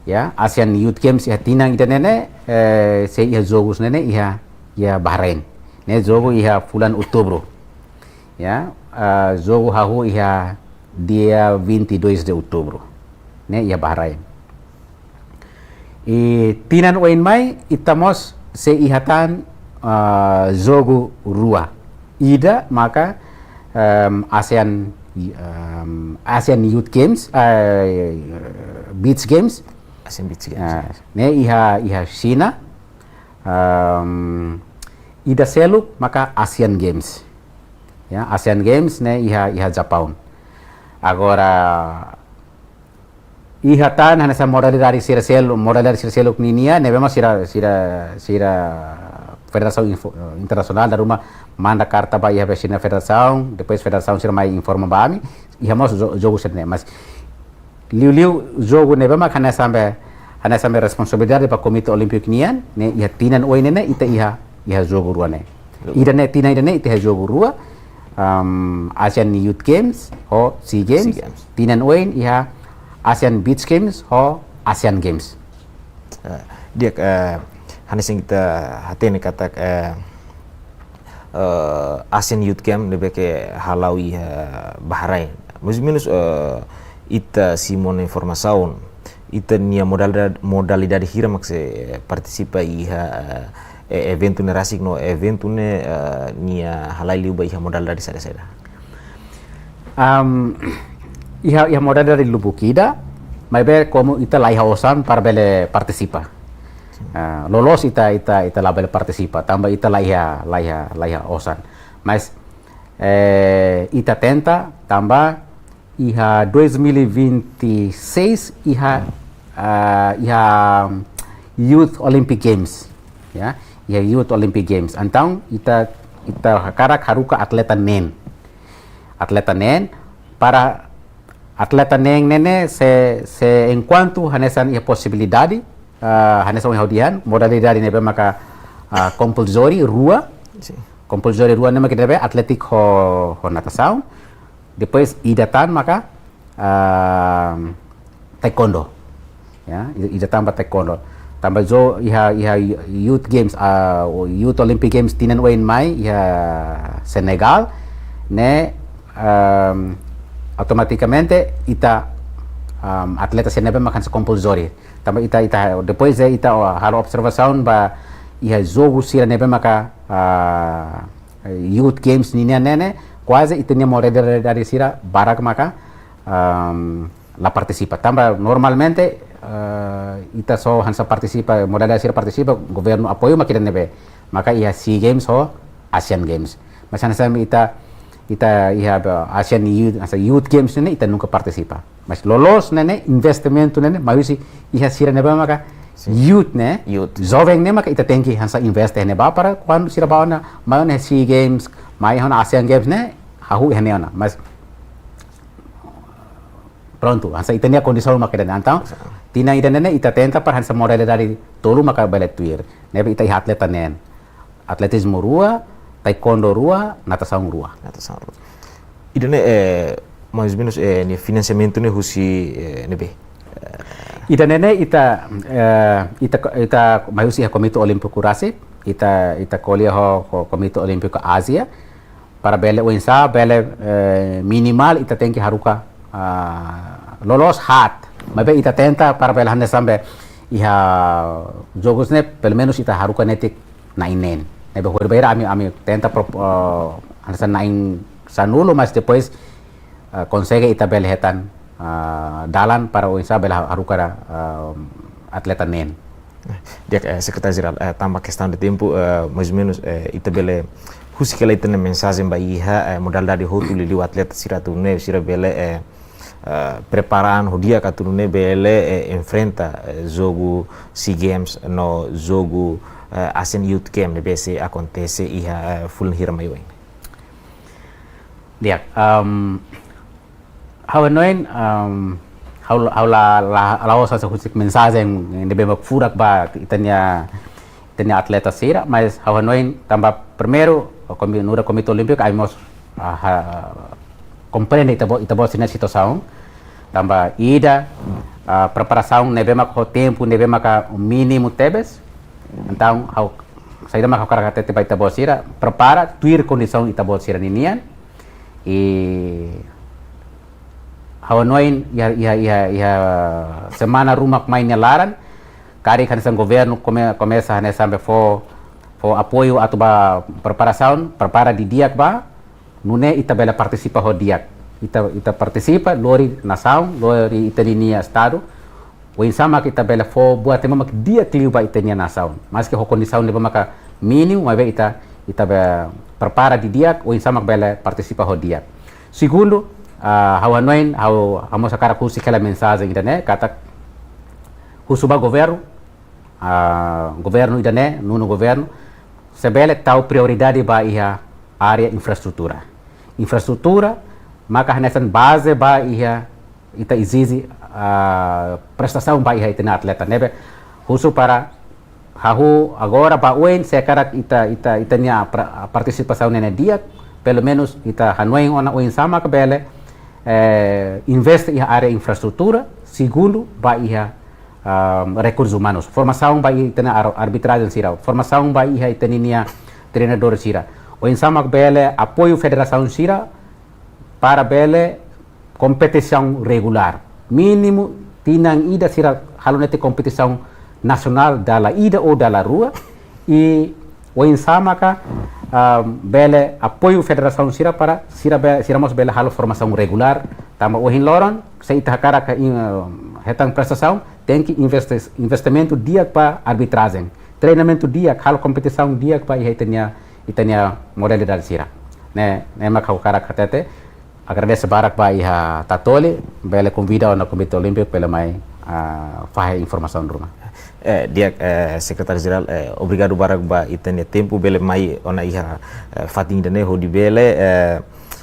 Ya, Asian Youth Games iha tinan ida-ne'e ne'e, eh, sei iha jogus ne'e ne'e iha, iha Bahrain. Ne'e jogu iha fulan Outubru. Ya, eh, jogu hahú iha dia vinte e dois de Outubro. Ne'e iha Bahrain. I tinan oin mai, ita mós sei iha tan, ah, jogu rua. Ida maka, em, Asian, em, Asian Youth Games, eh, Beach Games. Asian Beach Games, ah, ya. Ne'e iha, iha Xina. Em, ida seluk maka Asian Games. Ya, Asian Games ne'e iha, iha Japaun. Agora, iha tan hanesan modalidade sira selu, modalidade sira seluk ninia, ne'ebé mós sira, sira, sira federasaun info-, eh, internasionál dala ruma manda karta ba iha be sira-nia federasaun, depois federasaun sira mai informa ba ami, iha mós jo-, jogu sira-ne'e, mas liuliu jogu ne'ebé mak hanesan be, hanesan be responsabilidade ba Komité Olímpiku nian, ne'e iha tinan oin ne'e ne'e ita iha, iha jogu rua ne'e. Ida-ne'e, tinan ida-ne'e ita iha jogu rua, em, Asian Youth Games ho SEA Games. SEA Games. Tinan oin iha Asian Beach Games ho Asian Games. Eh, di'ak, eh, hanesan ita hatene katak, eh, eh, Asian Youth Games ne'ebé ke hala'o iha Bahrain. Mais ou menus, eh, ita simu ona informasaun, ita-nia modalidade, modalidade hira mak sei partisipa iha, eh, eventu ne'e rasik no eventu ne'e, eh, nia halai liu ba iha modalidade saida-saida? Am, iha, iha modalidade lubuk ida, maibé komu ita la iha osan para bele partisipa. Sim. Ah, loloos ita, ita, ita la bele partisipa, tanba ita la iha, la iha, la iha osan. Mas, eh, ita tenta, tanba iha dois mil e vinte e seis iha, ah, iha Youth Olympic Games, ya, iha Youth Olympic Games. Entaun ita, ita hakarak haruka atleta neen. Atleta neen, para atleta neen ne'e ne'e sei, sei enkuantu hanesan iha posibilidade, ah, hanesan ohin ha'u dehan, modalidade ne'ebé maka, ah, compulsory rua. Sim. Compulsory rua ne'e maka ida-ne'ebé atlétiku ho, ho natasaun. Depois ida tan maka, ah, taekwondo. Ya, i-, ida tan ba taekwondo. Tanba jogu iha, iha Youth Games, ah, o Youth Olympic Games tinan oin mai iha Senegal, ne'e, ehm, automatikamente ita, ehm, atleta sira ne'ebé maka hanesan compulsory. Tanba ita, ita, depois de ita, oh, halo observasaun ba iha jogu sira ne'ebé maka, ah, Youth Games nian ne'e ne'e, kuaze ita-nia modalidade sira barak maka, ehm, la partisipa. Tanba normalmente, eh, ita só hanesan partisipa, modalidade sira partisipa, governu apoiu mak ida-ne'ebé. Maka iha SEA Games ho Asian Games. Mas hanesan ita, ita iha be Asian Youth, hanesan Youth Games ne'e ita nunka partisipa. Mas loloos ne'e ne'e, investimentu ne'e ne'e, mai husi iha sira ne'ebé maka, sim, youth ne'e, youth, joven ne'e maka ita tenke hanesan investe ne'ebá para kuandu sira ba ona, mai ona SEA Games, mai ona Asian Games ne'e, hahú iha ne'e ona. Mas prontu, hanesan ita-nia kondisaun mak ida-ne'e. Entaun, sim, tinan ida-ne'e ne'e ita tenta para hanesan modalidade tolu maka bele tuir. Ne'ebé ita iha atleta neen. Atletizmu rua, taekwondo rua, natasaun rua. Natasaun rua. Ida-ne'e, eh, mais ou menus, eh, nia finansiamentu ne'e husi, eh, ne'ebé? Ida-ne'e ne'e ita, eh, ita, ita mai husi iha Komité Olímpiku rasik, ita, ita ko'alia ho, ho Komité Olímpiku Ázia, para bele oinsá bele, eh, minimal ita tenke haruka, ah, loloos haat. Maibé ita tenta para bele hanesan be iha jogus ne'e, pelumenus ita haruka netik na'in neen. Ne'ebé horibainhira ami, ami tenta pro-, eh, hanesan na'in sanulu, mas depois, eh, konsege ita bele hetan, ah, dalan para oinsá bele ha-, haruka, ah, atleta neen. Di'ak, eh, Sekretáriu Jerál, eh, tanba kestaun de tempu, eh, mais ou menus, eh, ita bele husik hela ita-nia mensajen ba iha, eh, modalidade hotu, liuliu atleta sira atu nune'e sira bele, eh, eh, prepara an ho di'ak atu nune'e bele, eh, enfrenta, eh, jogu SEA Games no jogu, eh, Asian Youth Game ne'ebé sei akontese iha, eh, fulan hira mai oin. Di'ak, em, ha'u hanoin, em, ha'u, ha'u la, la, la'ós hanesan husik mensajen ne'ebé mak furak ba ita-nia, ita-nia atleta sira, mas ha'u hanoin tanba primeiru, komi-, nu'udar Komité Olímpiku, ami mós, ah, ha-, komprende ita-boot, ita-boot sira-nia situasaun, tanba ida, ah, preparasaun ne'ebé mak ho tempu ne'ebé maka mínimu tebes. Entaun, ha'u, saida mak ha'u hakarak hatete ba ita-boot sira, prepara tuir kondisaun ita-boot sira ninian. I ha'u hanoin iha, iha, iha, iha semana ruma mai nia laran, karik hanesan governu kome-, komesa hanesan be fó, fó apoiu atu ba preparasaun, prepara didi'ak ba, nune'e ita bele partisipa ho di'ak. Ita, ita partisipa, lori nasaun, lori ita ninia estadu, oinsá mak ita bele fó buat ne'ebé mak di'ak liu ba ita-nia nasaun. Maski ho kondisaun ne'ebé maka mínimu, maibé ita, ita be prepara didi'ak, oinsá mak bele partisipa ho di'ak. Segundu, ah, ha'u hanoin, ha'u, ha'u mós hakarak husik hela mensajen ida-ne'e, katak husu ba governu, ah, governu ida-ne'e, nono governu, sei bele tau prioridade ba iha área infraestrutura. Infraestrutura maka hanesan baze ba iha ita ezije, ah, prestasaun ba iha ita-nia atleta. Ne'ebé husu para hahú agora ba oin, se hakarak ita, ita, ita-nia pra-, partisipasaun ne'e di'ak, pelumenus ita hanoin ona oinsá mak bele, eh, investe iha área infraestrutura, segundu ba iha, ah, rekursus umanus. Formasaun ba iha ita-nia ar-, arbitrajen sira, formasaun ba iha ita ninia treinadór sira. Oinsá mak bele apoiu federasaun sira para bele kompetisaun regulár. Mínimu tinan ida sira halo netik kompetisaun nasionál dala ida ou dala rua, i oinsá maka, ah, bele apoiu federasaun sira para sira be-, sira mós bele halo formasaun regulár, tanba ohin loron, se ita hakarak, ah, hetan prestasaun, tenke investe-, investimentu di'ak ba arbitrajen, treinamentu di'ak, halo kompetisaun di'ak ba iha ita-nia, ita-nia modalidade sira. Ne'e, ne'e mak ha'u hakarak hatete, agradese barak ba iha Tatoli, bele konvida ona Komité Olímpiku bele mai, ah, fahe informasaun ruma. Eh, di'ak, eh, Sekretáriu Jerál, eh, obrigadu barak ba ita-nia tempu bele mai ona iha, eh, fatin ida-ne'e hodi bele, eh,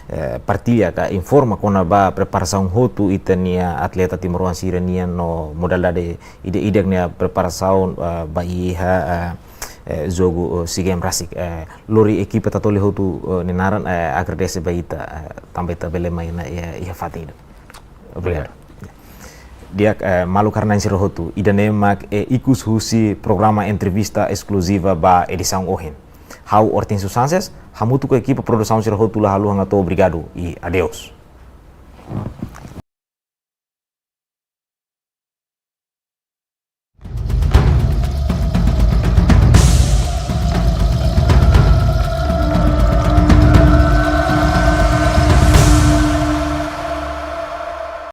eh, partilla ka informa kona-ba preparasaun hotu ita-nia atleta timoroan sira-nian no modalidade ida-idak nia preparasaun, eh, ba iha, eh, eh, jogu, eh, SEA Games rasik. Eh, lori ekipa Tatoli hotu, eh, nia naran, eh, agradese ba ita, eh, tanba ita bele mai ona iha, iha fatin ida. Obrigadu. Di'ak, eh, maluk rona-na'in sira hotu, ida-ne'e mak, eh, ikus husi programa entrevista eskluziva ba edisaun ohin. Ha'u Hortensio Sanches, hamutuk ho ekipa produsaun sira hotu la haluha hato'o obrigadu i adeus.